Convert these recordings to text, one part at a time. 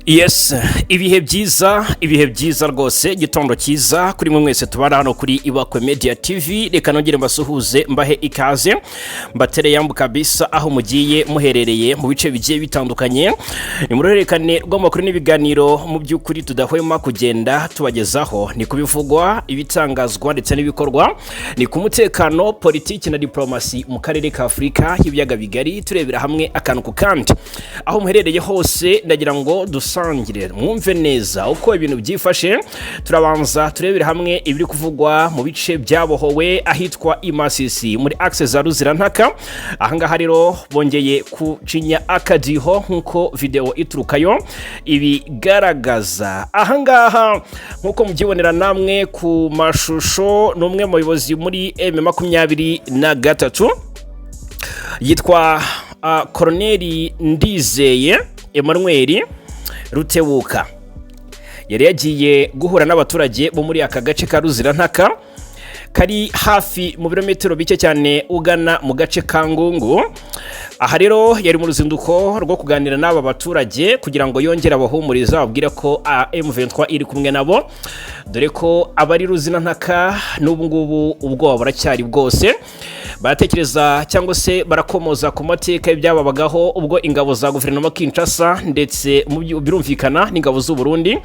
Yes, ibihe byiza, ibihe byiza rwose, igitondo cyiza kuri mwe mwese tubana hano kuri Ibakwe Media TV. Reka nongere mbasuhuze, mbahe ikaze, mbatere yambu kabisa aho mugiye muherereye mu bice bigiye bitandukanye. Ni mu ruhererekane rw'amakuru n'ibiganiro mu by'ukuri tudahwema kugenda tubagezaho. Ni kubivugwa, ibitangazwa ndetse n'ibikorwa, ni ku mutekano, politiki na diplomasi mu karere ka Afurika y'ibiyaga bigari, turebera hamwe akantu ku kandi. Aho muherereye hose, ndagira ngo dusangire, mwumve neza uko ibintu byifashe. Turabanza turebere hamwe ibiri kuvugwa mu bice byabohowe ahitwa Imasisi muri axe za Ruzirantaka. Ahangaha rero bongeye kucinya akadiho nk'uko video iturukayo ibigaragaza. Ahangaha, nk'uko mubyibonera namwe ku mashusho, ni umwe mu bayobozi muri M23 yitwa Koroneli Ndizeye Emmanuel Rutebuka. Yari yagiye guhura n'abaturage bo muri aka gace ka Ruzirantaka kari hafi mu birometero bike cyane ugana mu gace ka Ngungu. Aha rero yari mu ruzinduko rwo kuganira n'aba baturage kugira ngo yongere abahumurize, ababwire ko M23 iri kumwe nabo, dore ko abari Ruzirantaka n'ubu ngubu ubwoba buracyari bwose. Baratekereza cyangwa se barakomoza ku mateka y'ibyababagaho ubwo ingabo za guverinoma Kinshasa ndetse birumvikana n'ingabo z'u Burundi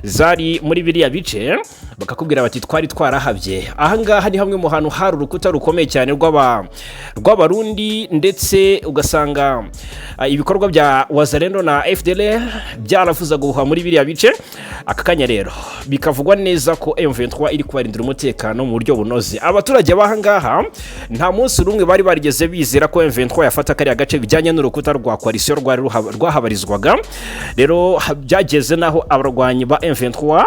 zari muri biriya bice, bakakubwira bati: "Twari twarahabye." Ahangaha ni hamwe mu hantu hari urukuta rukomeye cyane rw'Abarundi, ndetse ugasanga ibikorwa bya Wazalendo na FDLR byaravuzaga ubuhuha muri biriya bice. Aka kanya rero bikavugwa neza ko M23 iri kubarindira umutekano mu buryo bunoze. Abaturage b'ahangaha nta munsi n'umwe bari barigeze bizera ko M23 yafata kariya gace, bijyanye n'urukuta rwa coalition rwari rwahabarizwaga. Rero byageze n'aho abarwanyi ba M23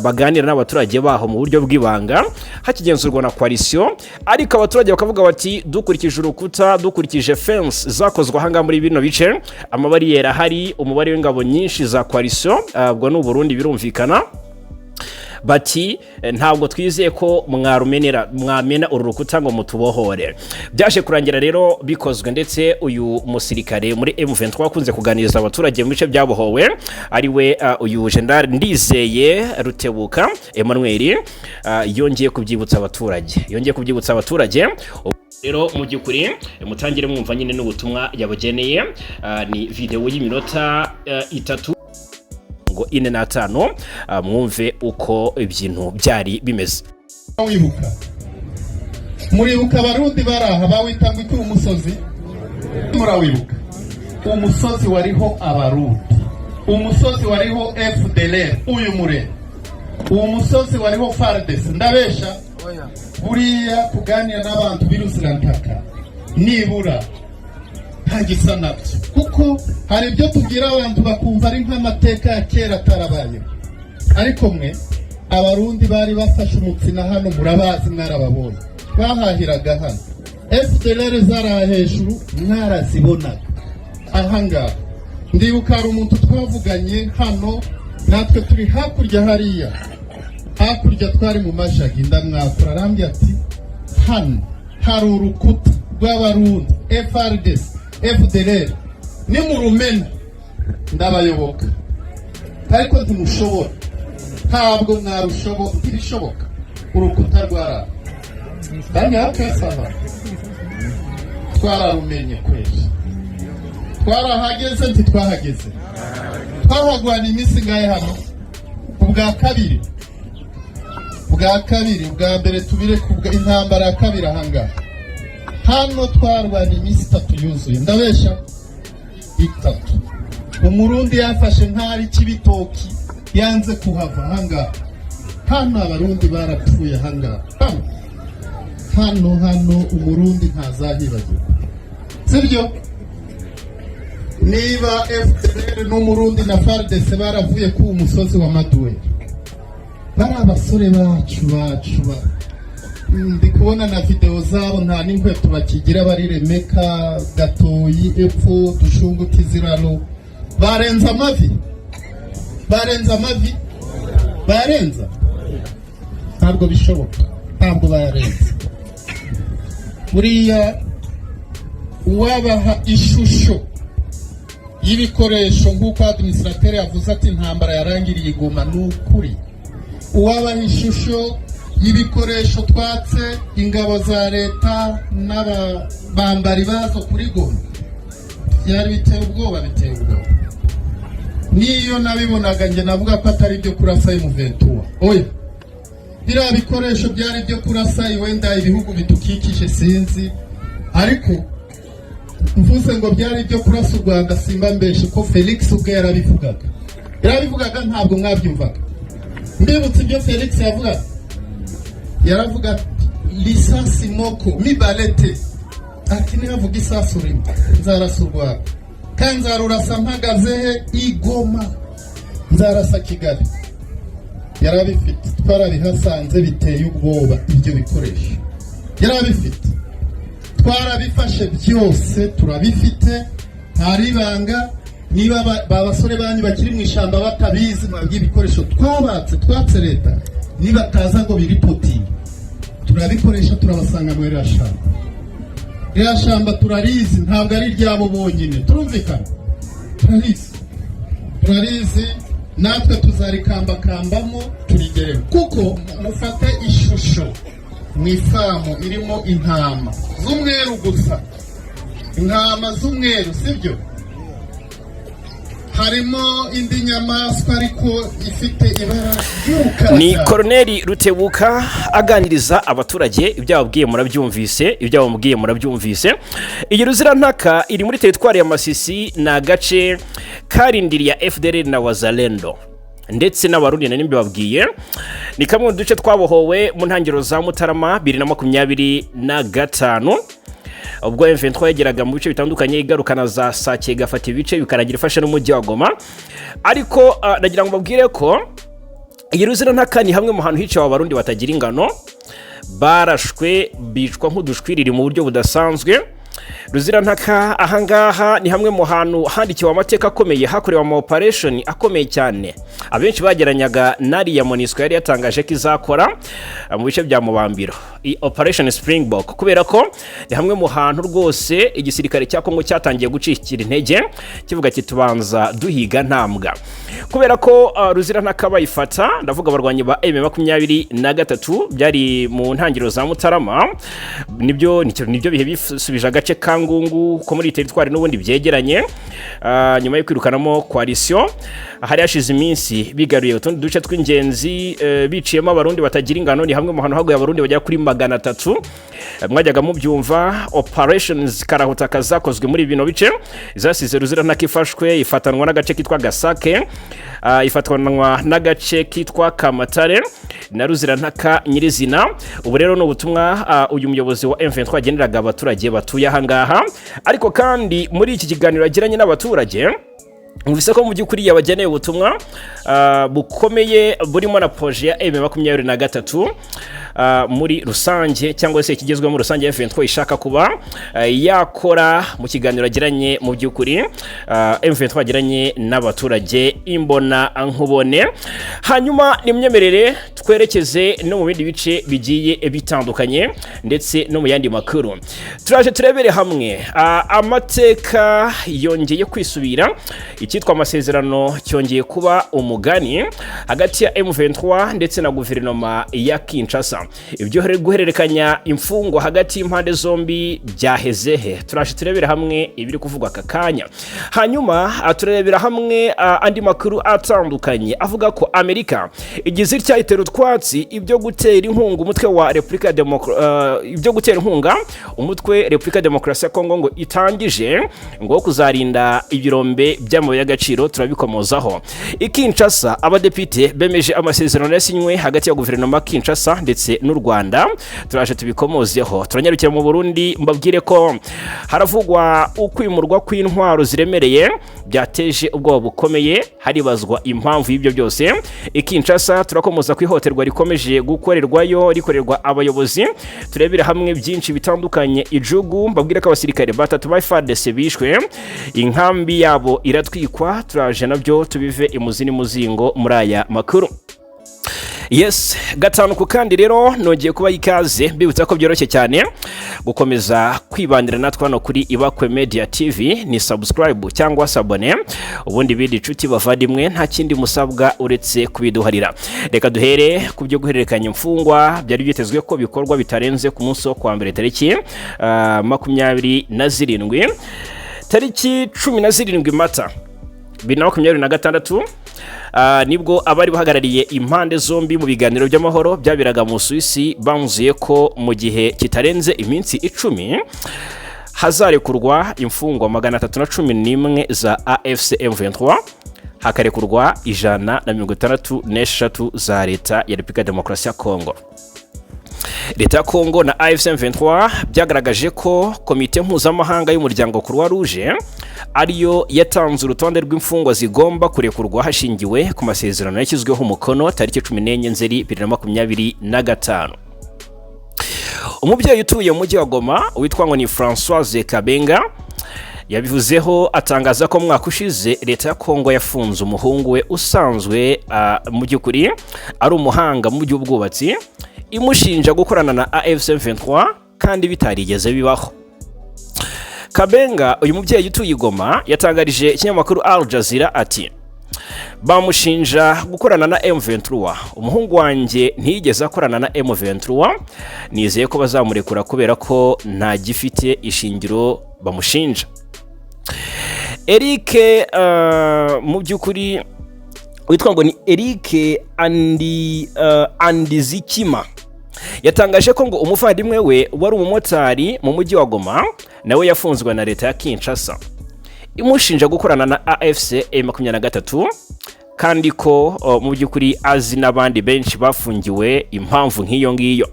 baganira n'abaturage baho mu buryo bw'ibanga hakigenzurwa na coalition, ariko abaturage bakavuga bati: "Dukurikije urukuta, dukurikije fence zakozwe ahangaha muri bino bice, amabariyeri ahari, umubare w'ingabo nyinshi za coalition," ubwo ni Uburundi birumvikana, bati: "Ntabwo twizeye ko mwarumenera, mwamena uru rukuta ngo mutubohore." Byaje kurangira rero bikozwe, ndetse uyu musirikare muri M23 akunze kuganiriza abaturage mu bice byabohowe, ari we uyu General Ndizeye Rutebuka Emmanuel, yongeye kubyibutsa abaturage, yongeye kubyibutsa abaturage. Rero mu by'ukuri mutangire mwumva nyine n'ubutumwa yabageneye. Ni video y'iminota 3 ngo 45, mwumve uko ibintu byari bimeze. Wibuka, muribuka Abarundi baraha bawita ngo iki umusozi? Murawibuka? Umusozi wariho Abarundi, umusozi wariho FDLR, uyu mure, uwo musozi wariho FARDC. Ndabesha? Buriya kuganira n'abantu b'Iruzirantaka nibura nta gisa nabyo, kuko hari ibyo tubwira abantu bakumva ari nk'amateka ya kera atarabayeho. Ariko mwe Abarundi bari bafashe umutsina hano, murabazi, mwarababonye, bahahiraga hano. FDLR zaraha hejuru, mwarazibonaga ahangaha. Ndibuka hari umuntu twavuganye hano, natwe turi hakurya hariya hakurya, twari mu Majagi, ndamwakura, arambwira ati: "Hano hari urukuta rw'Abarundi, FARDC, FDLR, nimurumena ndabayoboka, ariko ntimushobora, ntabwo mwarushobora, ntibishoboka." Urukuta rwara ndanyakasaba, twararumenye kweli, twarahageze. Ntitwahageze? Twahagwana iminsi ingahe hano? Ubwa kabiri, bwa kabiri, bwa mbere tubire ku intambara ya kabiri. Ahangaha hano twarwana iminsi 3 yuzuye. Ndabesha? 3. Umurundi yafashe nk'ari cy'ibitoki, yanze kuhava ahangaha. Hano Abarundi barapfuye ahangaha, hano, hano, hano. Umurundi ntazahibagirwa, sibyo? Niba FDLR n'Umurundi na FARDC baravuye ku musozi wa Maduwe, bari abasore bacu bacu ba ndi kubona na video zabo, nta n'inkweto bakigira, bari Remeka, Gatoyi, epfo Dushunguti, Ziraro, barenze amavi, barenze amavi, barenza, ntabwo bishoboka, ntabwo bayarenze. Buriya uwabaha ishusho Y'ibikoresho, nk'uko administrateur yavuze ati intambara yarangiriye igoma, ni ukuri. Uwabaha ishusho y'ibikoresho twatse ingabo za leta n'abambari bazo kuri Goma, byari biteye ubwoba, biteye ubwoba. Niyo nabibonaga njye navuga ko atari ibyo kurasa M23. Oya, biriya bikoresho byari ibyo kurasa wenda ibihugu bidukikije, sinzi, ariko mvuze ngo byari ibyo kurasa u Rwanda simba mbeshe, ko Felix ubwe yarabivugaga, yarabivugaga, ntabwo mwabyumvaga. Mbibutse ibyo Felix yavugaga, yaravuga ati "Lisasi moko mibale te", ati nihavuga isasu rimwe nzarasa u Rwanda, kandi nzarurasa mpagaze he? Igoma. Nzarasa Kigali. Yarabifite, twarabihasanze, biteye ubwoba. Ibyo bikoresho yarabifite, twarabifashe byose, turabifite, nta ribanga. Niba ba basore banyu bakiri mu ishyamba batabizi, mwabwiye ibikoresho twabatse, twatse leta, nibataza ngo biripotinge, turabikoresha, turabasanga muri ririya shamba. Ririya shamba turarizi, ntabwo ari iryabo bonyine, turumvikana? Turarizi, turarizi, natwe tuzarikambakambamo turigereho. Kuko mufate ishusho mu ifamu irimo intama z'umweru gusa, intama z'umweru, sibyo? Harimo indi nyamaswa ariko ifite ibara ry'umukara Ni cyane. Koroneri Rutebuka aganiriza abaturage. Ibyo yababwiye murabyumvise, ibyo yababwiye murabyumvise. Iyi Ruzirantaka iri muri teritwari ya Masisi, ni agace karindiriye FDLR na Wazalendo ndetse n'Abarundi. Na mbibabwiye, ni kamwe mu duce twabohowe mu ntangiriro za Mutarama 2025, ubwo M23 yageraga mu bice bitandukanye, igarukana za Sake, igafata ibice, bikanagira ifashe n'umujyi wa Goma. Ariko nagira ngo mbabwire ko iyi Ruzirantaka ni hamwe mu hantu hicawe Abarundi batagira ingano, barashwe bicwa nk'udushwiriri mu buryo budasanzwe. Ruzirantaka ahangaha ni hamwe mu hantu handikiwe amateka akomeye, hakorewe ama operation akomeye cyane, abenshi bageranyaga n'ariya MONUSCO yari yatangaje ko izakora mu bice bya Mubambiro, iyi Operation Springbok, kubera ko ni hamwe mu hantu rwose igisirikare cya Kongo cyatangiye gucikira intege, kivuga kitubanza duhiga ntambwa, kubera ko Ruzirantaka bayifata, ndavuga abarwanyi ba M23, byari mu ntangiriro za Mutarama. Nibyo bihe bisubije agace ka Ngungu ko muri teritwari n'ubundi byegeranye, nyuma yo kwirukanamo coalition. Hari hashize iminsi bigaruye utundi duce tw'ingenzi, biciyemo Abarundi batagira ingano. Ni hamwe mu hantu haguye Abarundi bagera kuri 300. Mwajyaga mubyumva, operations karahutaka zakozwe muri bino bice zasize Ruzirantaka ifashwe, ifatanwa n'agace kitwa Gasake, ifatanwa n'agace kitwa Kamatare na Ruzirantaka nyirizina. Ubu rero ni ubutumwa uyu muyobozi wa M23 ageneraga abaturage batuye ahangaha. Ariko kandi muri iki kiganiro yagiranye n'abaturage, mwumvise ko mu by'ukuri yabageneye ubutumwa bukomeye, burimo na projet ya M23 muri rusange, cyangwa se ikigezweho muri rusange M23 ishaka kuba yakora. Mu kiganiro agiranye, mu by'ukuri M23 agiranye n'abaturage imbona nkubone. Hanyuma nimyemerere twerekeze no mu bindi bice bigiye bitandukanye ndetse no mu yandi makuru. Turaje turebere hamwe amateka yongeye kwisubira, icyitwa amasezerano cyongeye kuba umugani hagati ya M23 ndetse na guverinoma ya Kinshasa. Ibyo guhererekanya imfungwa hagati y'impande zombi byaheze he? Turaje turebere hamwe ibiri kuvugwa aka kanya. Hanyuma turebera hamwe andi makuru atandukanye avuga ko Amerika igize itya itera utwatsi ibyo gutera inkunga umutwe wa Repubulika ya ibyo gutera inkunga umutwe Repubulika ya Demokarasi ya Kongo ngo itangije ngo kuzarinda ibirombe by'amabuye y'agaciro, turabikomozaho. I Kinshasa abadepite bemeje amasezerano yasinywe hagati ya guverinoma ya Kinshasa ndetse n'u Rwanda, turaje tubikomozeho. Turanyarukira mu Burundi, mbabwire ko haravugwa ukwimurwa kw'intwaro ziremereye byateje ubwoba bukomeye, haribazwa impamvu y'ibyo byose. I Kinshasa turakomoza ku ihohoterwa rikomeje gukorerwayo, rikorerwa abayobozi, turebere hamwe byinshi bitandukanye. Ijugu mbabwire ko abasirikare batatu ba FARDC bishwe, inkambi yabo iratwikwa, turaje nabyo tubive imuzi n'umuzingo muri aya makuru. Yes, gatanu ku kandi rero nongeye kubaha ikaze, mbibutsa ko byoroshye cyane gukomeza kwibandira natwe hano kuri Ibakwe Media TV. Ni subscribe cyangwa s'abonner, ubundi bindi, inshuti bavandimwe, nta kindi musabwa uretse kubiduharira. Reka duhere ku byo guhererekanya imfungwa byari byitezwe ko bikorwa bitarenze ku munsi wo kuwa mbere tariki 27. Tariki 17 Mata 2026, nibwo abari bahagarariye impande zombi mu biganiro by'amahoro byaberaga mu Suwisi banzuye ko mu gihe kitarenze iminsi 10 hazarekurwa imfungwa 311 za AFC M23, hakarekurwa 163 za Leta ya Repubulika ya Demokarasi ya Kongo. Leta ya Kongo na AFC M23 byagaragaje ko komite mpuzamahanga y'umuryango Croix Rouge ariyo yatanze urutonde rw'imfungwa zigomba kurekurwa hashingiwe ku masezerano yashyizweho umukono tariki 14 Nzeri 2025. Umubyeyi utuye mu mujyi wa Goma witwa ngo ni Françoise Kabenga yabivuzeho, atangaza ko mwaka ushize Leta ya Kongo yafunze umuhungu we usanzwe mu by'ukuri ari umuhanga mu by'ubwubatsi, imushinja gukorana na AFC 23 kandi bitarigeze bibaho. Kabenga, uyu mubyeyi utuye i Goma, yatangarije ikinyamakuru Al Jazeera ati: "Bamushinja gukorana na M23. Umuhungu wanjye ntiyigeze akorana na M23. Nizeye ko bazamurekura kubera ko nta gifite ishingiro bamushinja." Eric, mu by'ukuri witwa ngo ni Eric Andizikima, yatangaje ko ngo umuvandimwe we wari umumotari mu mujyi wa Goma nawe yafunzwe na Leta ya Kinshasa imushinja gukorana na AFC M23, kandi ko mu by'ukuri azi n'abandi benshi bafungiwe impamvu nk'iyo ngiyo.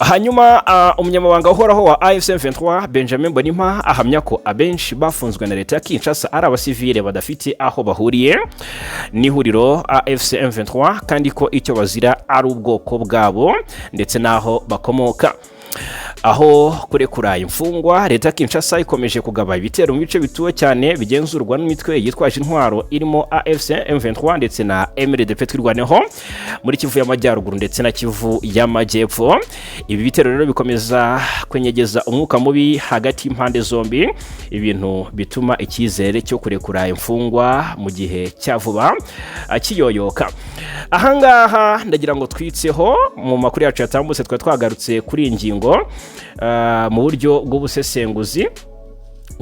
Hanyuma umunyamabanga uhoraho wa AFC 23, Benjamin Mbonimpa, ahamya ko abenshi bafunzwe na Leta ya Kinshasa ari abasivile badafite aho bahuriye n'ihuriro AFC M23, kandi ko icyo bazira ari ubwoko bwabo ndetse n'aho bakomoka. Aho kurekura imfungwa, Leta ya Kinshasa ikomeje kugaba ibitero mu bice bituwe cyane bigenzurwa n'imitwe yitwaje intwaro irimo AFC M23 ndetse na MRDP Twirwaneho muri Kivu y'Amajyaruguru ndetse na Kivu y'Amajyepfo. Ibi bitero rero bikomeza kwenyegeza umwuka mubi hagati y'impande zombi, ibintu bituma icyizere cyo kurekura imfungwa mu gihe cya vuba kiyoyoka. Ahangaha ndagira ngo twitseho mu makuru yacu yatambutse, twari twagarutse kuri iyi ngingo mu buryo bw'ubusesenguzi.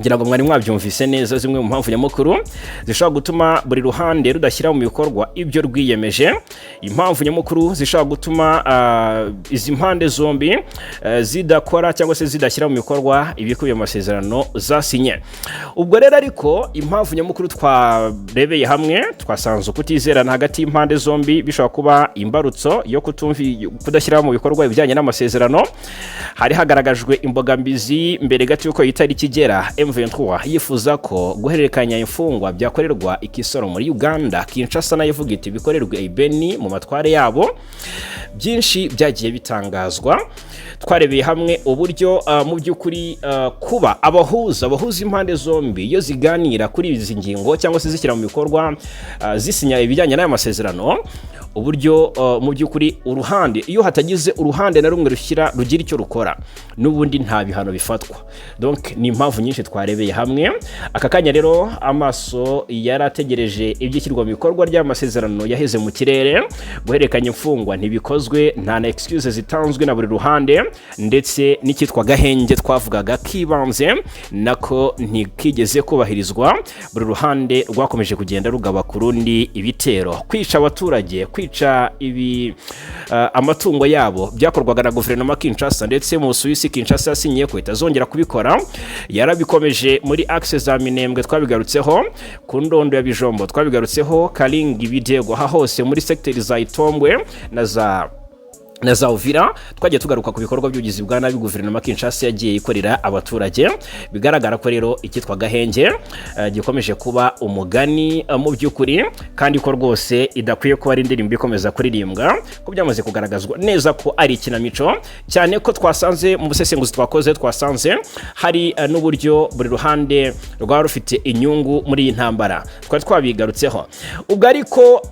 Ngira ngo mwari mwabyumvise neza, zimwe mu mpamvu nyamukuru zishobora gutuma buri ruhande rudashyira mu bikorwa ibyo rwiyemeje, impamvu nyamukuru zishobora gutuma izi mpande zombi zidakora cyangwa se zidashyira mu bikorwa ibikubiye mu masezerano zasinye. Ubwo rero ariko impamvu nyamukuru twarebeye hamwe, twasanze ukutizerana hagati y'impande zombi bishobora kuba imbarutso yo kudashyira mu bikorwa ibijyanye n'amasezerano. Hari hagaragajwe imbogamizi mbere gato y'uko iyi tariki igera. M23 yifuza ko guhererekanya imfungwa byakorerwa i Kisoro muri Uganda, Kinshasa nayo ivuga iti bikorerwe i Beni mu matware yabo. Byinshi byagiye bitangazwa. Twarebeye hamwe uburyo mu by'ukuri kuba abahuza impande zombi iyo ziganira kuri izi ngingo cyangwa se zishyira mu bikorwa, zisinya ibijyanye n'aya masezerano, uburyo mu by'ukuri uruhande, iyo hatagize uruhande na rumwe rushyira rugira icyo rukora, n'ubundi nta bihano bifatwa. Donc ni impamvu nyinshi twarebeye hamwe. Aka kanya rero amaso yarategereje ibyishyirwa mu bikorwa ry'amasezerano yaheze mu kirere. Guhererekanya imfungwa ntibikozwe, nta na excuse zitanzwe na buri ruhande, ndetse n'icyitwa gahenge twavugaga kibanze nako ntikigeze kubahirizwa. Buri ruhande rwakomeje kugenda rugaba ku rundi ibitero, kwica abaturage, kwica ibi amatungo yabo byakorwaga na guverinoma Kinshasa. Ndetse mu Busuwisi Kinshasa yasinyiye ko itazongera kubikora, yarabikomeje muri axe za Minembwe twabigarutseho, ku Ndondo ya Bijombo twabigarutseho, Karingi, Bidego, aha hose muri secteur za Itombwe na za Uvira twagiye tugaruka ku bikorwa by'ubugizi bwa nabi guverinoma Kinshasa yagiye ikorera abaturage. Bigaragara ko rero icyitwa gahenge gikomeje kuba umugani mu by'ukuri, kandi ko rwose idakwiye kuba ari indirimbo ikomeza kuririmbwa, ko byamaze kugaragazwa neza ko ari ikinamico, cyane ko twasanze mu busesenguzi twakoze, twasanze hari n'uburyo buri ruhande rwaba rufite inyungu muri iyi ntambara, twari twabigarutseho. Ubwo ariko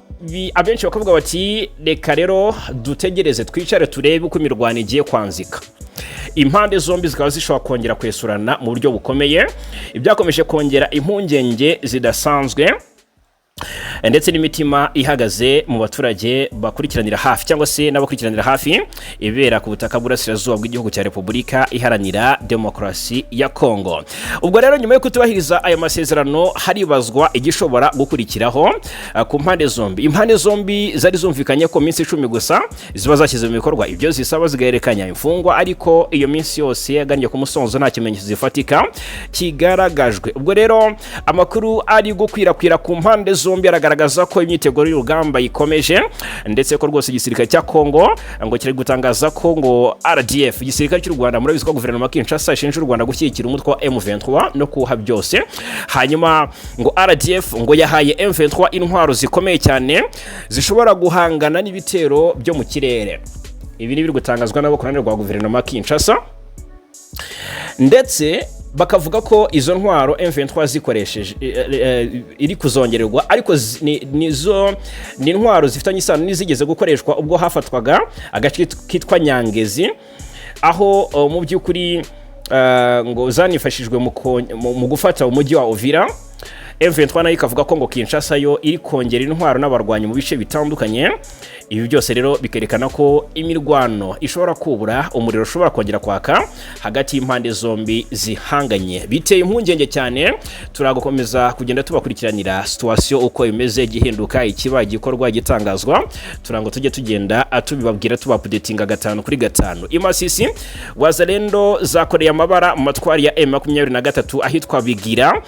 Abenshi bakavuga bati: "Reka rero dutegereze, twicare turebe uko imirwano igiye kwanzika." Impande zombi zikaba zishobora kongera kwesurana mu buryo bukomeye, ibyakomeje kongera impungenge zidasanzwe ndetse n'imitima ihagaze mu baturage bakurikiranira hafi cyangwa se n'abakurikiranira hafi ibera ku butaka bw'Burasirazuba bw'igihugu cya Repubulika Iharanira Demokarasi ya Kongo. Ubwo rero nyuma yo kutubahiriza aya masezerano, haribazwa igishobora gukurikiraho ku mpande zombi. Impande zombi zari zumvikanye ko minsi 10 gusa ziba zashyize mu bikorwa ibyo zisaba, zigahererekanya imfungwa, ariko iyo minsi yose yagannye ku musozo nta kimenyetso zifatika kigaragajwe. Ubwo rero amakuru ari gukwirakwira ku mpande zombi aragaragaza ko imyiteguro y'urugamba ikomeje, ndetse ko rwose igisirikare cya Kongo ngo kiri gutangaza ko ngo RDF, igisirikare cy'u Rwanda, murabizi ko guverinoma ya Kinshasa ishinja u Rwanda gushyigikira umutwe wa M23 no kuwuha byose, hanyuma ngo RDF ngo yahaye M23 intwaro zikomeye cyane zishobora guhangana n'ibitero byo mu kirere. Ibi ni ibiri gutangazwa nabo ku ruhande rwa guverinoma ya Kinshasa, ndetse bakavuga ko izo ntwaro M23 zikoresheje iri kuzongererwa, ariko nizo ni intwaro zifitanye isano n'izigeze gukoreshwa ubwo hafatwaga agace kitwa Nyangezi, aho mu by'ukuri ngo zanifashijwe mu gufata umujyi wa Uvira. M23 nayo ikavuga ko ngo Kinshasa yo iri kongera intwaro n'abarwanyi mu bice bitandukanye. Ibi byose rero bikerekana ko imirwano ishobora kubura, umuriro ushobora kongera kwaka hagati y'impande zombi zihanganye. Biteye impungenge cyane. Turagukomeza kugenda tubakurikiranira situation uko imeze, igihinduka, ikiba, igikorwa, igitangazwa, turango tujye tugenda tubibabwira, tubaupdatinga gatanu kuri gatanu. I Masisi, Wazalendo zakoreye amabara mu matwari ya M23 ahitwa Bigira,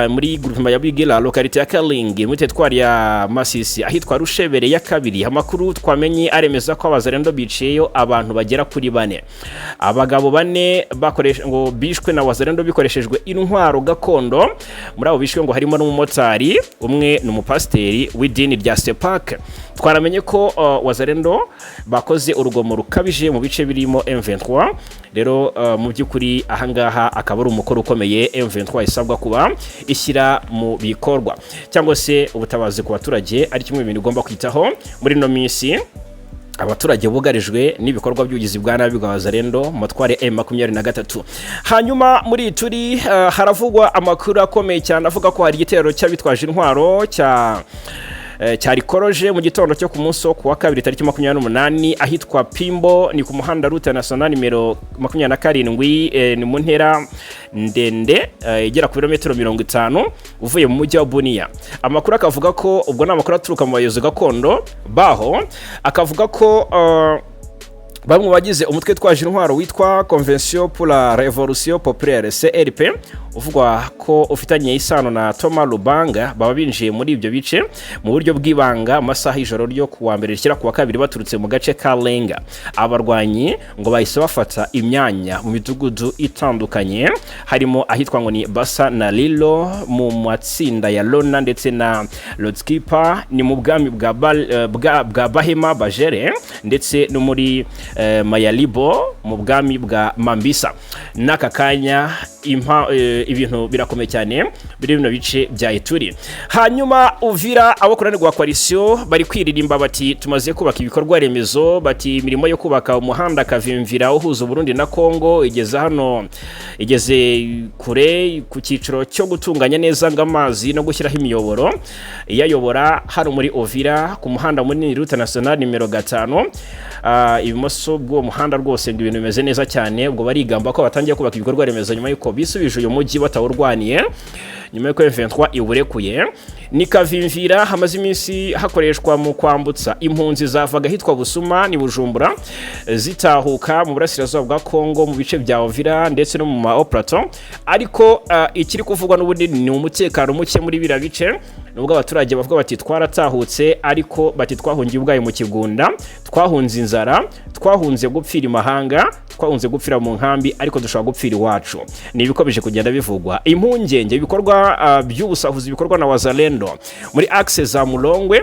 muri groupement ya Bigira, localité ya Kalingi, muri teritwari ya Masisi, ahitwa Rushebere ya kabiri. Amakuru twamenye aremeza ko Abazalendo biciyeyo abantu bagera kuri bane, abagabo bane bakoresha ngo bishwe na Wazalendo bikoreshejwe intwaro gakondo. Muri abo bishwe ngo harimo n'umumotari umwe, ni umupasiteri w'idini rya Sepak. Twaramenye ko Wazalendo bakoze urugomo rukabije mu bice birimo M23. Rero mu by'ukuri ahangaha akaba ari umukoro ukomeye M23 isabwa kuba ishyira mu bikorwa, cyangwa se ubutabazi ku baturage ari kimwe mu bintu igomba kwitaho muri ino minsi abaturage bugarijwe n'ibikorwa by'ubugizi bwa nabi bwa Wazalendo mu matware M23. Hanyuma muri turi haravugwa amakuru akomeye cyane avuga ko hari igitero cy'abitwaje intwaro cya cyari koroje mu gitondo cyo ku munsi wo kuwa kabiri tariki 28 ahitwa Pimbo, ni ku muhanda route nationale nimero 27, ni mu ntera ndende igera ku birometero 50 uvuye mu mujyi wa Bunia. Amakuru akavuga ko, ubwo ni amakuru aturuka mu bayobozi gakondo baho, akavuga ko bamwe mu bagize umutwe witwaje intwaro witwa Convention pour la Révolution Populaire, CRP, uvugwa ko ufitanye isano na Thomas Lubanga, baba binjiye muri ibyo bice mu buryo bw'ibanga mu masaha y'ijoro ryo ku wa mbere rishyira ku wa kabiri, baturutse mu gace ka Lenga. Abarwanyi ngo bahise bafata imyanya mu midugudu itandukanye, harimo ahitwa ngo ni Basa na Lilo mu matsinda ya Lona ndetse na Lotskipa, ni mu bwami bwa Bahema Bajere, ndetse no muri Mayalibo mu bwami bwa Mambisa. N'aka kanya ibintu birakomeye cyane biri bino bice bya Ituri. Hanyuma Uvira, abo ku ruhande rwa coalition bari kwiririmba bati: "Tumaze kubaka ibikorwa remezo." Bati: "Imirimo yo kubaka umuhanda Kavimvira uhuza Burundi na Kongo igeze hano, igeze kure ku cyiciro cyo gutunganya neza ngo amazi no gushyiraho imiyoboro iyayobora." Hano muri Uvira ku muhanda munini route nationale nimero 5, ibumoso bw'uwo muhanda rwose ngo ibintu bimeze neza cyane. Ubwo barigamba ko batangiye kubaka ibikorwa remezo nyuma y'uko bisubije uyu mujyi batawurwaniye, nyuma y'uko M23 iwurekuye. Ni Kavimvira hamaze iminsi hakoreshwa mu kwambutsa impunzi zavaga ahitwa Busuma ni Bujumbura zitahuka mu burasirazuba bwa Kongo, mu bice bya Uvira ndetse no mu ma plateau. Ariko ikiri kuvugwa n'ubundi ni umutekano muke muri biriya bice, nubwo abaturage bavuga bati: "Twaratahutse," ariko bati: "Twahungiye ubwayo mu kigunda, twahunze inzara, twahunze gupfira imahanga, twahunze gupfira mu nkambi, ariko dushobora gupfira iwacu." Ni ibikomeje kugenda bivugwa. Impungenge, ibikorwa by'ubusahuzi bikorwa na Wazalendo muri axe za Mulongwe.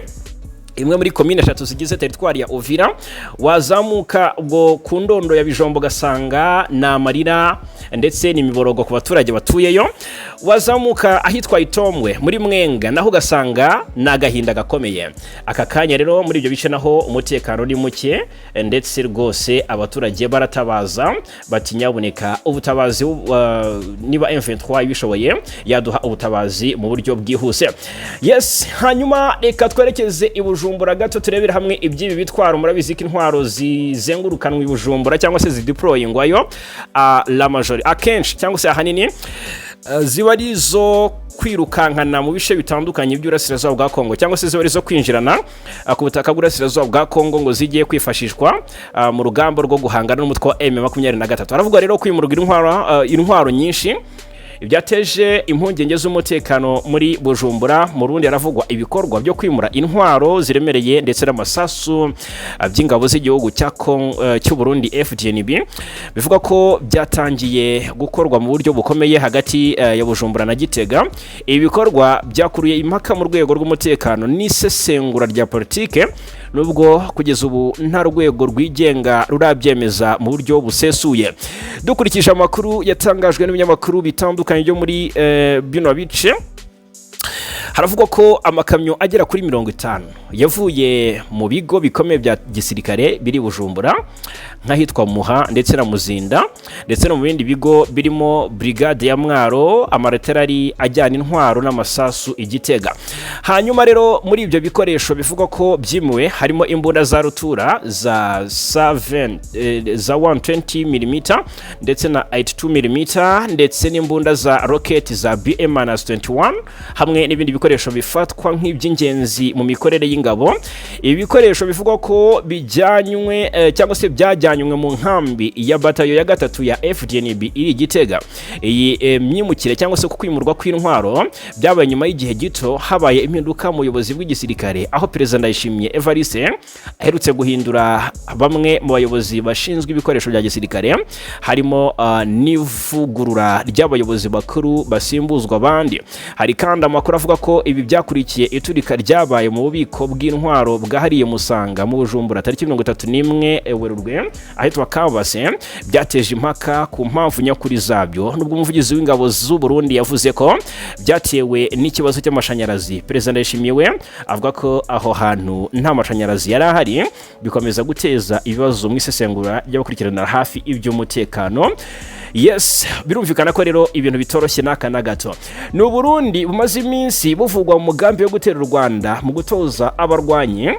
Imwe muri komine eshatu zigize teritwari ya Uvira. Wazamuka ubwo ku ndondo ya Bijombo, ugasanga ni amarira ndetse n'imiborogo ku baturage batuyeyo. Wazamuka ahitwa Itombwe muri Mwenga, naho ugasanga ni agahinda gakomeye. Aka kanya rero muri ibyo bice naho umutekano ni muke, ndetse rwose abaturage baratabaza bati: "Nyabuneka ubutabazi, niba M23 ibishoboye yaduha ubutabazi mu buryo bwihuse." Yes, hanyuma reka twerekeze i Bujumbura gato, turebere hamwe iby'ibi bitwaro. Murabizi ko intwaro zizengurukanwa i Bujumbura cyangwa se zideployingwayo la majorité akenshi cyangwa se ahanini ziba ari izo kwirukankana mu bice bitandukanye by'Uburasirazuba bwa Kongo, cyangwa se ziba ari izo kwinjirana ku butaka bw'Uburasirazuba bwa Kongo ngo zijye kwifashishwa mu rugamba rwo guhangana n'umutwe wa M23. Haravugwa rero kwimurwa intwaro nyinshi byateje impungenge z'umutekano muri Bujumbura. Mu Burundi haravugwa ibikorwa byo kwimura intwaro ziremereye ndetse n'amasasu by'ingabo z'igihugu cy'u Burundi FDNB, bivuga ko byatangiye gukorwa mu buryo bukomeye hagati ya Bujumbura na Gitega. Ibi bikorwa byakuruye impaka mu rwego rw'umutekano n'isesengura rya politike, nubwo kugeza ubu nta rwego rwigenga rurabyemeza mu buryo busesuye. Dukurikije amakuru yatangajwe n'ibinyamakuru bitandukanye byo muri bino bice, haravugwa ko amakamyo agera kuri 50 yavuye mu bigo bikomeye bya gisirikare biri Bujumbura, nk'ahitwa Muha ndetse na Muzinda, ndetse no mu bindi bigo birimo brigade ya Mwaro, amareterari ajyana intwaro n'amasasu i Gitega. Hanyuma rero muri ibyo bikoresho bivugwa ko byimuwe harimo imbunda za rutura za 7 za 120 mm ndetse na 82 mm, ndetse n'imbunda za rocket za BM-21, hamwe n'ibindi bikoresho bifatwa nk'iby'ingenzi mu mikorere y'ingabo. Ibi bikoresho bivugwa ko bijyanywe cyangwa se byajyanywe mu nkambi ya batayo ya gatatu ya FDNB iri i Gitega. Iyi myimukire cyangwa se kwimurwa kw'intwaro byabaye nyuma y'igihe gito habaye impinduka mu buyobozi bw'igisirikare, aho Perezida Ndayishimiye Evariste aherutse guhindura bamwe mu bayobozi bashinzwe ibikoresho bya gisirikare, harimo n'ivugurura ry'abayobozi bakuru basimbuzwa abandi. Hari kandi amakuru avuga ko ibi byakurikiye iturika ryabaye mu bubiko bw'intwaro bwahariye Musanga mu Bujumbura tariki 31 Werurwe ahitwa Kabase, byateje impaka ku mpamvu nyakuri zabyo. Nubwo umuvugizi w'ingabo z'u Burundi yavuze ko byatewe n'ikibazo cy'amashanyarazi, Perezida Ndayishimiye we avuga ko aho hantu nta mashanyarazi yari ahari, bikomeza guteza ibibazo mu isesengura ry'abakurikiranira hafi iby'umutekano. Yes, birumvikana ko rero ibintu bitoroshye n'aka na gato. Ni Uburundi bumaze iminsi buvugwa mu mugambi wo gutera u Rwanda, mu gutoza abarwanyi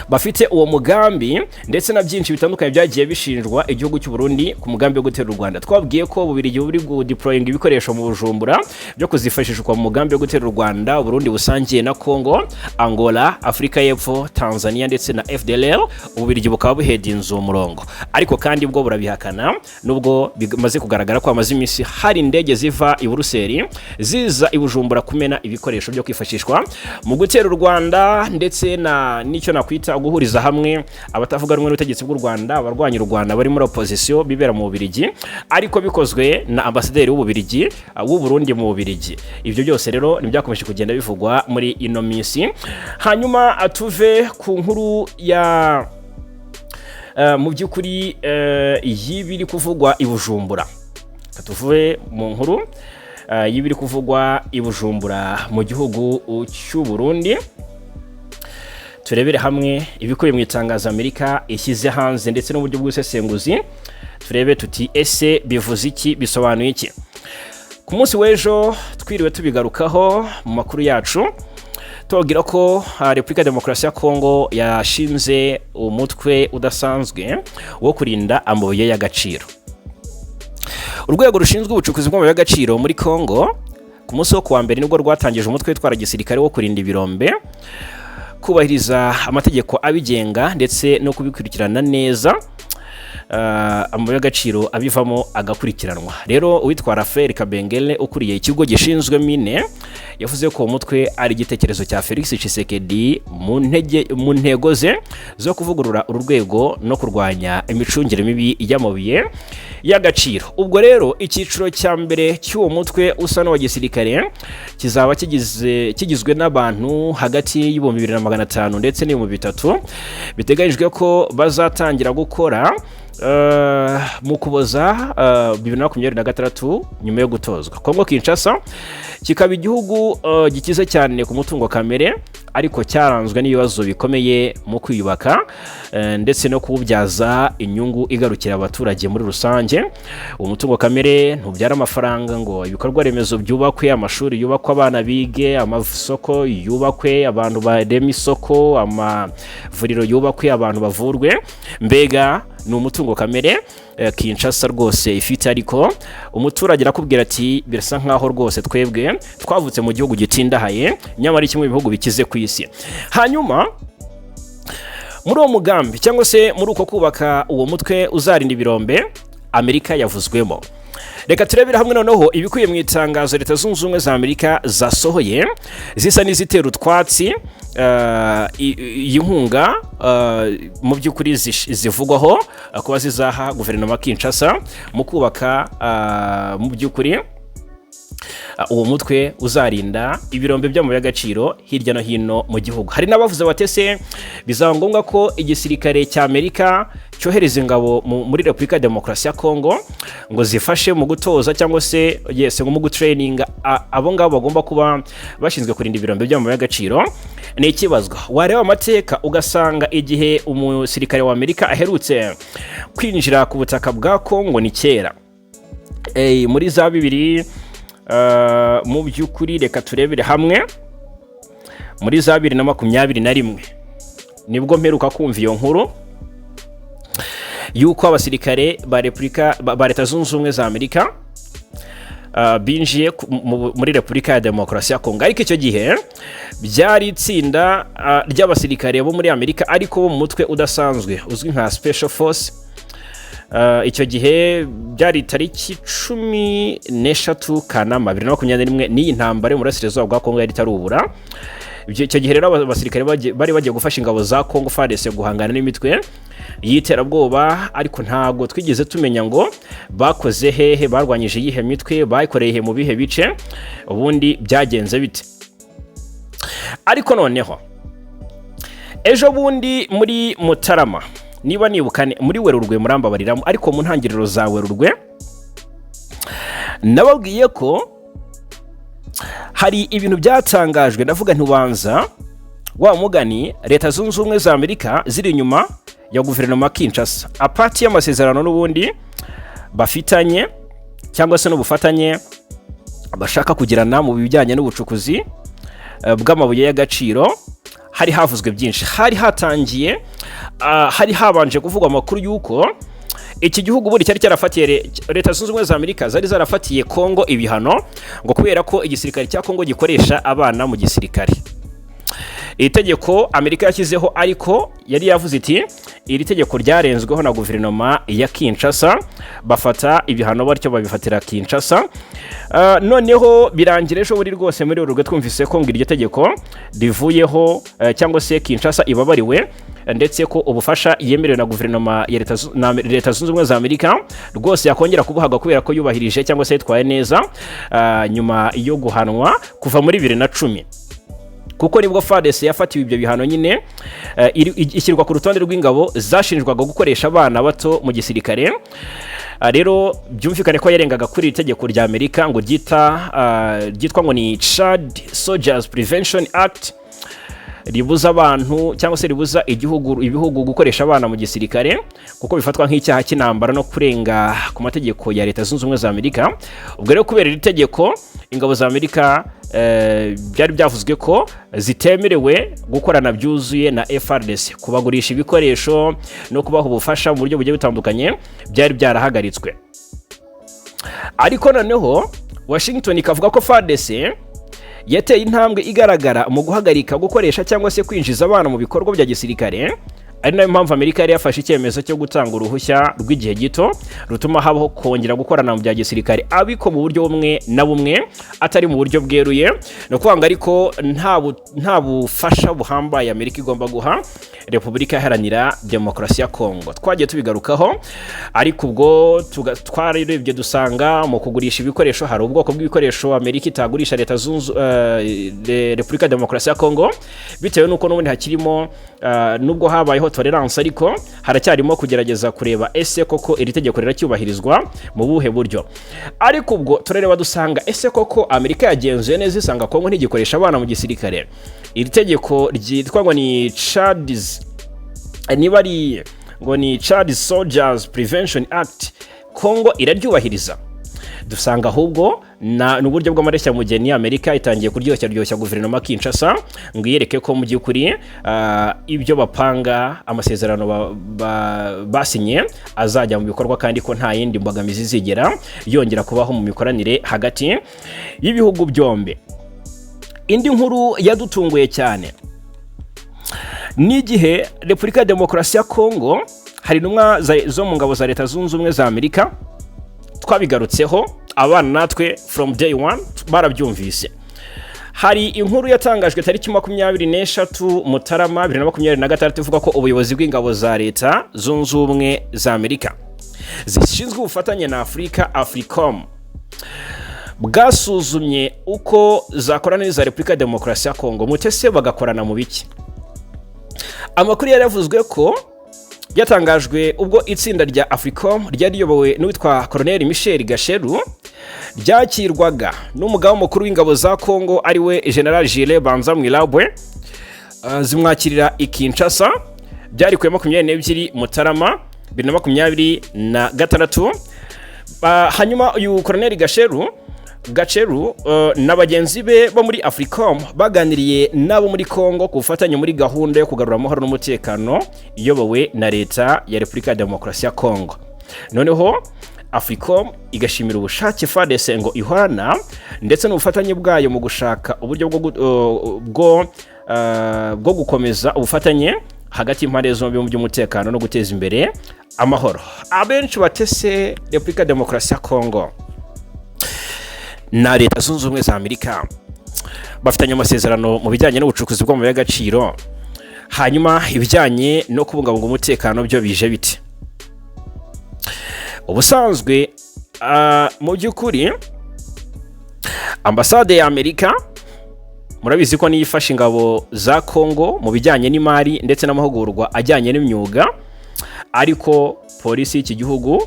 bafite uwo mugambi, ndetse na byinshi bitandukanye byagiye bishinjwa igihugu cy'u Burundi ku mugambi wo gutera u Rwanda. Twabwiye ko Bubirigi buri gudeployinga ibikoresho mu Bujumbura byo kuzifashishwa mu mugambi wo gutera u Rwanda, Burundi busangiye na Congo, Angola, Afurika y'Epfo, Tanzania ndetse na FDLR. Ububirigi bukaba buhedinze uwo murongo, ariko kandi bwo burabihakana, nubwo bimaze kugaragara ko hamaze iminsi hari indege ziva i Buruseli ziza i Bujumbura kumena ibikoresho byo kwifashishwa mu gutera u Rwanda, ndetse na n'icyo nakwita guhuriza hamwe abatavuga rumwe n'ubutegetsi bw'u Rwanda, abarwanya u Rwanda bari muri opposition bibera mu Bubiligi, ariko bikozwe na ambasaderi w'Ububirigi, w'u Burundi mu Bubiligi. Ibyo byose rero ntibyakomeje kugenda bivugwa muri ino minsi. Hanyuma tuve ku nkuru ya mu by'ukuri y'ibiri kuvugwa i Bujumbura. Tuvuye mu nkuru y'ibiri kuvugwa i Bujumbura mu gihugu cy'u Burundi, turebere hamwe ibikubiye mu itangazo Amerika ishyize hanze ndetse n'uburyo bw'ubusesenguzi, turebe tuti: ese bivuze iki, bisobanuye iki? Ku munsi w'ejo twiriwe tubigarukaho mu makuru yacu, tubabwira ko Repubulika ya Demokarasi ya Kongo yashinze umutwe udasanzwe wo kurinda amabuye y'agaciro. Urwego rushinzwe ubucukuzi bw'amabuye y'agaciro muri Kongo ku munsi wo kuwa mbere nibwo rwatangije umutwe witwara gisirikare wo kurinda ibirombe, kubahiriza amategeko abigenga ndetse no kubikurikirana neza. Amabuye y'agaciro abivamo agakurikiranwa. Rero uwitwa Rafael Kabengele, ukuriye ikigo gishinzwe mine, yavuze ko uwo mutwe ari igitekerezo cya Felix Tshisekedi mu ntego ze zo kuvugurura uru rwego no kurwanya imicungire mibi y'amabuye y'agaciro. Ubwo rero icyiciro cya mbere cy'uwo mutwe usa n'uwa gisirikare kizaba kigizwe n'abantu hagati y'2,500 ndetse n'3,000. Biteganyijwe ko bazatangira gukora mu Kuboza 2026 nyuma yo gutozwa. Kongo Kinshasa kikaba igihugu gikize cyane ku mutungo kamere, ariko cyaranzwe n'ibibazo bikomeye mu kwiyubaka ndetse no kuwubyaza inyungu igarukira abaturage muri rusange. Umutungo kamere ntubyara amafaranga ngo ibikorwa remezo byubakwe, amashuri yubakwe, abana bige, amasoko yubakwe, abantu bareme isoko, amavuriro yubakwe, abantu bavurwe. Mbega ni umutungo kamere Kinshasa rwose ifite, ariko umuturage arakubwira ati: "Birasa nkaho rwose twebwe twavutse mu gihugu gitindahaye, nyamara kimwe mu bihugu bikize ku isi." Hanyuma muri uwo mugambi cyangwa se muri uko kubaka uwo mutwe uzarinda ibirombe, Amerika yavuzwemo. Reka turebere hamwe noneho ibikubiye mu itangazo Leta Zunze Ubumwe za Amerika zasohoye, zisa n'izitera utwatsi iyi nkunga mu by'ukuri zivugwaho kuba zizaha guverinoma Kinshasa mu kubaka mu by'ukuri uwo mutwe uzarinda ibirombe by'amabuye y'agaciro hirya no hino mu gihugu. Hari n'abavuze bati: "Ese bizaba ngombwa ko igisirikare cya Amerika cyohereza ingabo muri Repubulika ya Demokarasi ya Kongo ngo zifashe mu gutoza cyangwa se, yes, ngo mu gutraininga abo ngabo bagomba kuba bashinzwe kurinda ibirombe by'amabuye y'agaciro?" Ni ikibazwa. Wareba amateka ugasanga igihe umusirikare wa Amerika aherutse kwinjira ku butaka bwa Kongo ni kera. Muri za bibiri, mu by'ukuri reka turebere hamwe, muri za 2021 nibwo mperuka kumva iyo nkuru yuko abasirikare ba Repubulika ba Leta Zunze Ubumwe za Amerika binjiye muri Repubulika ya Demokarasi ya Kongo. Ariko icyo gihe byari itsinda ry'abasirikare bo muri Amerika, ariko bo mu mutwe udasanzwe uzwi nka Special Force. Icyo gihe byari tariki 13 Kanama 2021, n'iyi ntambara yo mu burasirazuba bwa Kongo yari itarubura. Icyo gihe rero abasirikare bari bagiye gufasha ingabo za Kongo FARDC guhangana n'imitwe y'iterabwoba, ariko ntabwo twigeze tumenya ngo bakoze hehe, barwanyije iyihe mitwe, bayikoreye he, mu bihe bice, ubundi byagenze bite. Ariko noneho ejo bundi muri Mutarama, niba nibuka muri Werurwe, murambabariramo, ariko mu ntangiriro za Werurwe nababwiye ko hari ibintu byatangajwe. Ndavuga ntibanza wa mugani Leta Zunze Ubumwe za Amerika ziri inyuma ya guverinoma Kinshasa, apart y'amasezerano n'ubundi bafitanye cyangwa se n'ubufatanye bashaka kugirana mu bijyanye n'ubucukuzi bw'amabuye y'agaciro. Hari havuzwe byinshi, hari hatangiye hari habanje kuvugwa amakuru y'uko iki gihugu buri cyari cyarafatiye Leta Zunze Ubumwe za Amerika zari zarafatiye Kongo ibihano ngo kubera ko igisirikare cya Kongo gikoresha abana mu gisirikare. Iri tegeko Amerika yashyizeho, ariko yari yavuze iti iri tegeko ryarenzweho na guverinoma ya Kinshasa, bafata ibihano batyo babifatira Kinshasa. Noneho birangira ejo buri rwose muri Werurwe twumvise ko ngo iryo tegeko rivuyeho, cyangwa se Kinshasa ibabariwe, ndetse ko ubufasha yemerewe na guverinoma ya Leta Zunze Ubumwe za Amerika rwose yakongera kubuhabwa kubera ko yubahirije cyangwa se yitwaye neza nyuma yo guhanwa kuva muri 2010, kuko nibwo FARDC yafatiwe ibyo bihano nyine, ishyirwa ku rutonde rw'ingabo zashinjwaga gukoresha abana bato mu gisirikare. Rero byumvikane ko yarengaga kuri iri tegeko rya Amerika ngo ryitwa ngo ni Child Soldiers Prevention Act, ribuza abantu cyangwa se ribuza igihugu, ibihugu gukoresha abana mu gisirikare, kuko bifatwa nk'icyaha cy'intambara no kurenga ku mategeko ya Leta Zunze Ubumwe za Amerika. Ubwo rero kubera iri tegeko, ingabo za Amerika byari byavuzwe ko zitemerewe gukorana byuzuye na FARDC, kubagurisha ibikoresho no kubaha ubufasha mu buryo bugiye butandukanye byari byarahagaritswe. Ariko noneho Washington ikavuga ko FARDC yateye intambwe igaragara mu guhagarika gukoresha cyangwa se kwinjiza abana mu bikorwa bya gisirikare. Ari nayo mpamvu Amerika yari yafashe icyemezo cyo gutanga uruhushya rw'igihe gito rutuma habaho kongera gukorana mu bya gisirikare, ariko mu buryo bumwe na bumwe, atari mu buryo bweruye. Ni ukuvuga ngo ariko nta bufasha buhambaye Amerika igomba guha Repubulika Iharanira Demokarasi ya Kongo. Twagiye tubigarukaho, ariko ubwo twararebye dusanga mu kugurisha ibikoresho hari ubwoko bw'ibikoresho Amerika itagurisha Leta Zunze Repubulika ya Demokarasi ya Kongo, bitewe n'uko n'ubundi hakirimo nubwo habayeho tolerance, ariko haracyarimo kugerageza kureba ese koko iri tegeko riracyubahirizwa mu buhe buryo. Ariko ubwo turareba dusanga ese koko Amerika yagenzuye neza isanga Kongo ntigikoresha abana mu gisirikare? Iri tegeko ryitwa ngo ni Child, niba ari ngo ni Child Soldiers Prevention Act, Kongo iraryubahiriza? Dusanga ahubwo ni uburyo bw'amareshyamugeni. Amerika itangiye kuryoshya ryoshya guverinoma Kinshasa ngo iyereke ko mu by'ukuri ibyo bapanga, amasezerano basinye azajya mu bikorwa, kandi ko nta yindi mbogamizi izigera yongera kubaho mu mikoranire hagati y'ibihugu byombi. Indi nkuru yadutunguye cyane ni igihe Repubulika ya Demokarasi ya Kongo hari intumwa zo mu ngabo za Leta Zunze Ubumwe za Amerika. Twabigarutseho, abana natwe from day one barabyumvise. Hari inkuru yatangajwe tariki 23 Mutarama 2026 ivuga ko ubuyobozi bw'ingabo za Leta Zunze Ubumwe za Amerika zishinzwe ubufatanye na Afurika, AFRICOM, bwasuzumye uko zakorana n'iza Repubulika ya Demokarasi ya Kongo. Mutese bagakorana mu biki? Amakuru yari yavuzwe ko byatangajwe ubwo itsinda rya AFRICOM ryari riyobowe n'uwitwa Colonel Michel Gasheru ryakirwaga n'umugaba mukuru w'ingabo za Kongo, ariwe General Jules Banza Mwilabwe, zimwakirira i Kinshasa. Byari ku ya 22 Mutarama 2026. Hanyuma uyu Colonel Gacheru na bagenzi be bo muri AFRICOM baganiriye n'abo muri Congo ku bufatanye muri gahunda yo kugarura amahoro n'umutekano iyobowe na Leta ya Repubulika ya Demokarasi ya Congo. Noneho AFRICOM igashimira ubushake FARDC ngo ihorana ndetse n'ubufatanye bwayo mu gushaka uburyo bwo gukomeza ubufatanye hagati y'impande zombi mu by'umutekano no guteza imbere amahoro. Abenshi batese Repubulika ya Demokarasi ya Congo na Leta Zunze Ubumwe za Amerika bafitanye amasezerano mu bijyanye n'ubucukuzi bw'amabuye y'agaciro, hanyuma ibijyanye no kubungabunga umutekano byo bije bite? Ubusanzwe mu by'ukuri ambasade ya Amerika murabizi ko niyo ifasha ingabo za Congo mu bijyanye n'imari ndetse n'amahugurwa ajyanye n'imyuga, ariko polisi y'iki gihugu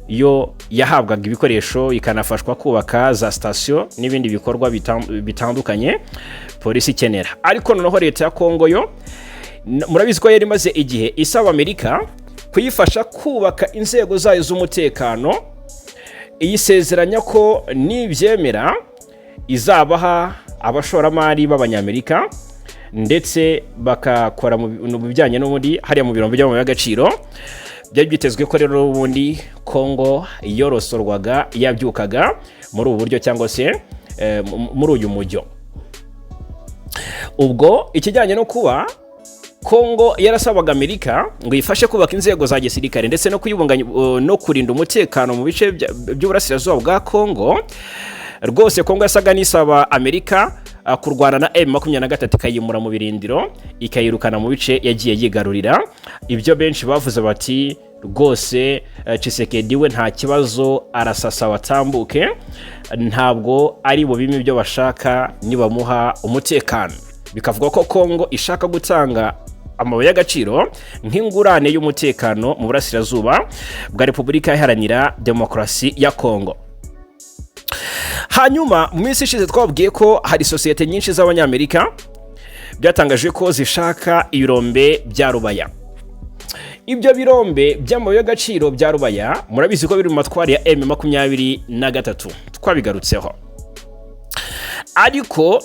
yo yahabwaga ibikoresho, ikanafashwa kubaka za sitasiyo n'ibindi bikorwa bitandukanye polisi ikenera. Ariko noneho leta ya Kongo yo murabizi ko yari imaze igihe isaba Amerika kuyifasha kubaka inzego zayo z'umutekano, iyisezeranya ko nibyemera izabaha abashoramari b'Abanyamerika ndetse bakakora mu bijyanye n'ubundi hariya mu birombe by'amabuye y'agaciro. Byari byitezwe ko rero ubundi Kongo yorosorwaga, yabyukaga muri ubu buryo cyangwa se muri uyu mujyo. Ubwo ikijyanye no kuba Kongo yarasabaga Amerika ngo ifashe kubaka inzego za gisirikare ndetse no kuyibunganya no kurinda umutekano mu bice by'uburasirazuba bwa Kongo, rwose Kongo yasaga n'isaba Amerika kurwana na M23, ikayimura mu birindiro, ikayirukana mu bice yagiye yigarurira. Ibyo benshi bavuze bati rwose Tshisekedi we nta kibazo, arasasa batambuke, ntabwo ari bubime ibyo bashaka nibamuha umutekano. Bikavuga ko Kongo ishaka gutanga amabuye y'agaciro nk'ingurane y'umutekano mu burasirazuba bwa Repubulika Iharanira Demokarasi ya Kongo. Hanyuma mu minsi ishize twababwiye ko hari sosiyete nyinshi z'Abanyamerika byatangajwe ko zishaka ibirombe bya Rubaya. Ibyo birombe by'amabuye y'agaciro bya Rubaya murabizi ko biri mu matwari ya M23, twabigarutseho. Ariko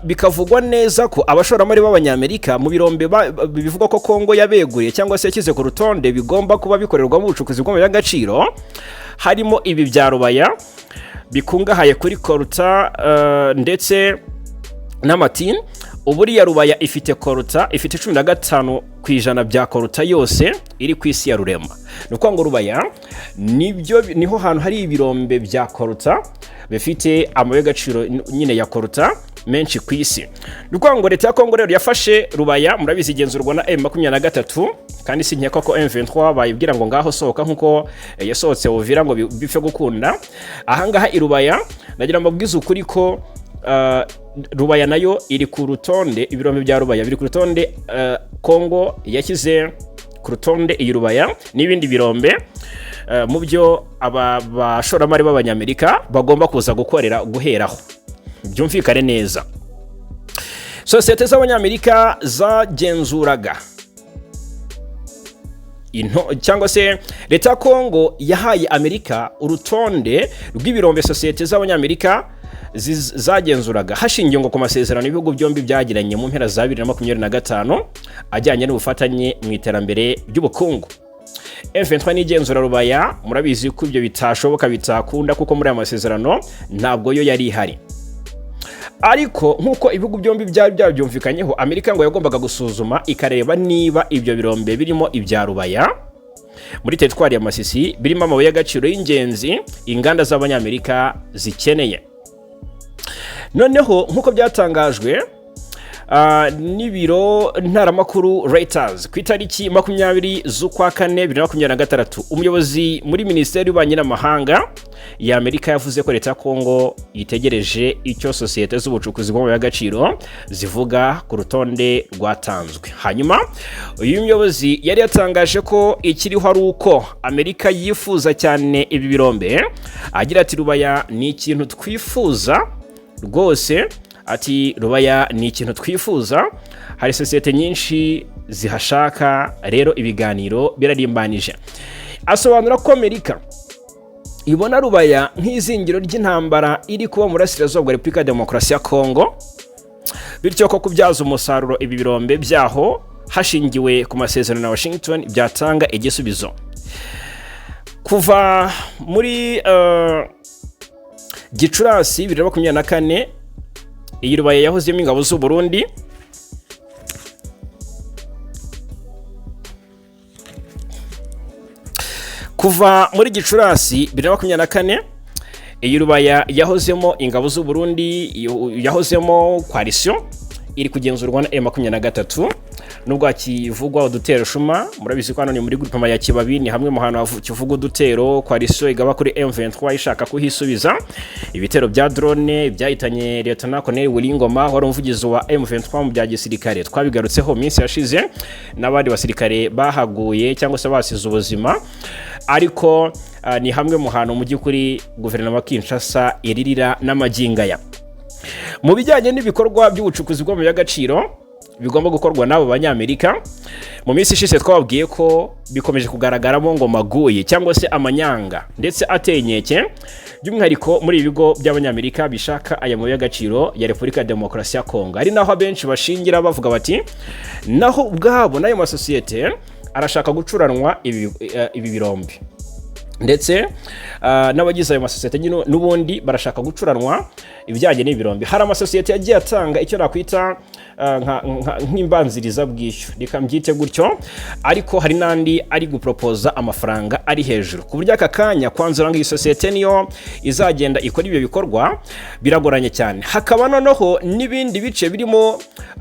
bikavugwa neza ko abashoramari b'Abanyamerika mu birombe bivugwa ko Kongo yabeguriye cyangwa se yashyize ku rutonde bigomba kuba bikorerwamo ubucukuzi bw'amabuye y'agaciro, harimo ibi bya Rubaya bikungahaye kuri coltan ndetse n'amatini. Uburiya Rubaya ifite coltan, ifite 15% bya coltan yose iri ku isi ya rurema. Ni ukuvuga ngo Rubaya nibyo, niho hantu hari ibirombe bya coltan bifite amabuye y'agaciro nyine ya coltan menshi ku isi. Ni ukuvuga ngo leta ya Kongo rero yafashe Rubaya, murabizi igenzurwa na M23, kandi si nkeka ko M23 bayibwira ngo ngaho sohoka nkuko yasohotse Uvira ngo bipfe gukunda. Ahangaha i Rubaya nagira mbabwize ukuri ko Rubaya nayo iri ku rutonde, ibirombe bya Rubaya biri ku rutonde. Kongo yashyize ku rutonde iyi Rubaya n'ibindi birombe mu byo aba bashoramari b'Abanyamerika bagomba kuza gukorera guheraho. Byumvikane neza, sosiyete z'Abanyamerika zagenzuraga cyangwa se leta ya Kongo yahaye Amerika urutonde rw'ibirombe sosiyete z'Abanyamerika zagenzuraga, hashingiwe ngo ku masezerano ibihugu byombi byagiranye mu mpera za 2025 ajyanye n'ubufatanye mu iterambere ry'ubukungu. M23 n'igenzura Rubaya, murabizi ko ibyo bitashoboka, bitakunda, kuko muri aya masezerano ntabwo yo yari ihari. Ariko nk'uko ibihugu byombi byari byabyumvikanyeho, Amerika ngo yagombaga gusuzuma ikareba niba ibyo birombe birimo ibya Rubaya muri teritwari ya Masisi birimo amabuye y'agaciro y'ingenzi inganda z'Abanyamerika zikeneye. Noneho nk'uko byatangajwe n'ibiro ntaramakuru Reuters ku itariki 20 z'ukwa kane 2026, umuyobozi muri minisiteri y'ububanyi n'amahanga ya Amerika yavuze ko leta ya Kongo itegereje icyo sosiyete z'ubucukuzi bw'amabuye y'agaciro zivuga ku rutonde rwatanzwe. Hanyuma uyu muyobozi yari yatangaje ko ikiriho ari uko Amerika yifuza cyane ibi birombe, agira ati: "Rubaya ni ikintu twifuza rwose." Ati: "Rubaya ni ikintu twifuza, hari sosiyete nyinshi zihashaka, rero ibiganiro birarimbanije." Asobanura ko Amerika ibona Rubaya nk'izingiro ry'intambara iri kuba mu burasirazuba bwa Repubulika ya Demokarasi ya Kongo, bityo ko kubyaza umusaruro ibi birombe byaho hashingiwe ku masezerano na Washington byatanga igisubizo. Kuva muri Gicurasi 2024, iyi Rubaya yahozemo ingabo z'u Burundi. Kuva muri Gicurasi 2024, iyi Rubaya yahozemo ingabo z'u Burundi, yahozemo coalition, iri kugenzurwa na M23, nubwo hakivugwa udutero shuma. Murabizi ko hano ni muri groupement ya Kibabi, ni hamwe mu hantu kivugwa udutero coalition igaba kuri M23 ishaka kuhisubiza, ibitero bya drone byahitanye Lieutenant Colonel Wilingoma wari umuvugizi wa M23 mu bya gisirikare, twabigarutseho minsi yashize, n'abandi basirikare bahaguye cyangwa se basize ubuzima. Ariko ni hamwe mu hantu mu by'ukuri guverinoma ya Kinshasa iririra n'amagingaya mu bijyanye n'ibikorwa by'ubucukuzi bw'amabuye y'agaciro bigomba gukorwa n'abo Banyamerika. Mu minsi ishize twababwiye ko bikomeje kugaragaramo ngo maguye cyangwa se amanyanga ndetse ateye inkeke, by'umwihariko muri ibi bigo by'Abanyamerika bishaka aya mabuye y'agaciro ya Repubulika ya Demokarasi ya Kongo, ari naho abenshi bashingira bavuga bati naho ubwabo n'ayo masosiyete arashaka gucuranwa ibi birombe, ndetse n'abagize ayo masosiyete nyine n'ubundi barashaka gucuranwa ibijyanye n'ibirombe. Hari amasosiyete yagiye atanga icyo nakwita nk'imbanzirizabwishyu, reka mbyite gutyo, ariko hari n'andi ari guporopoza amafaranga ari hejuru, ku buryo aka kanya kwanzura ngo iyi sosiyete niyo izagenda ikora ibyo bikorwa biragoranye cyane. Hakaba noneho n'ibindi bice birimo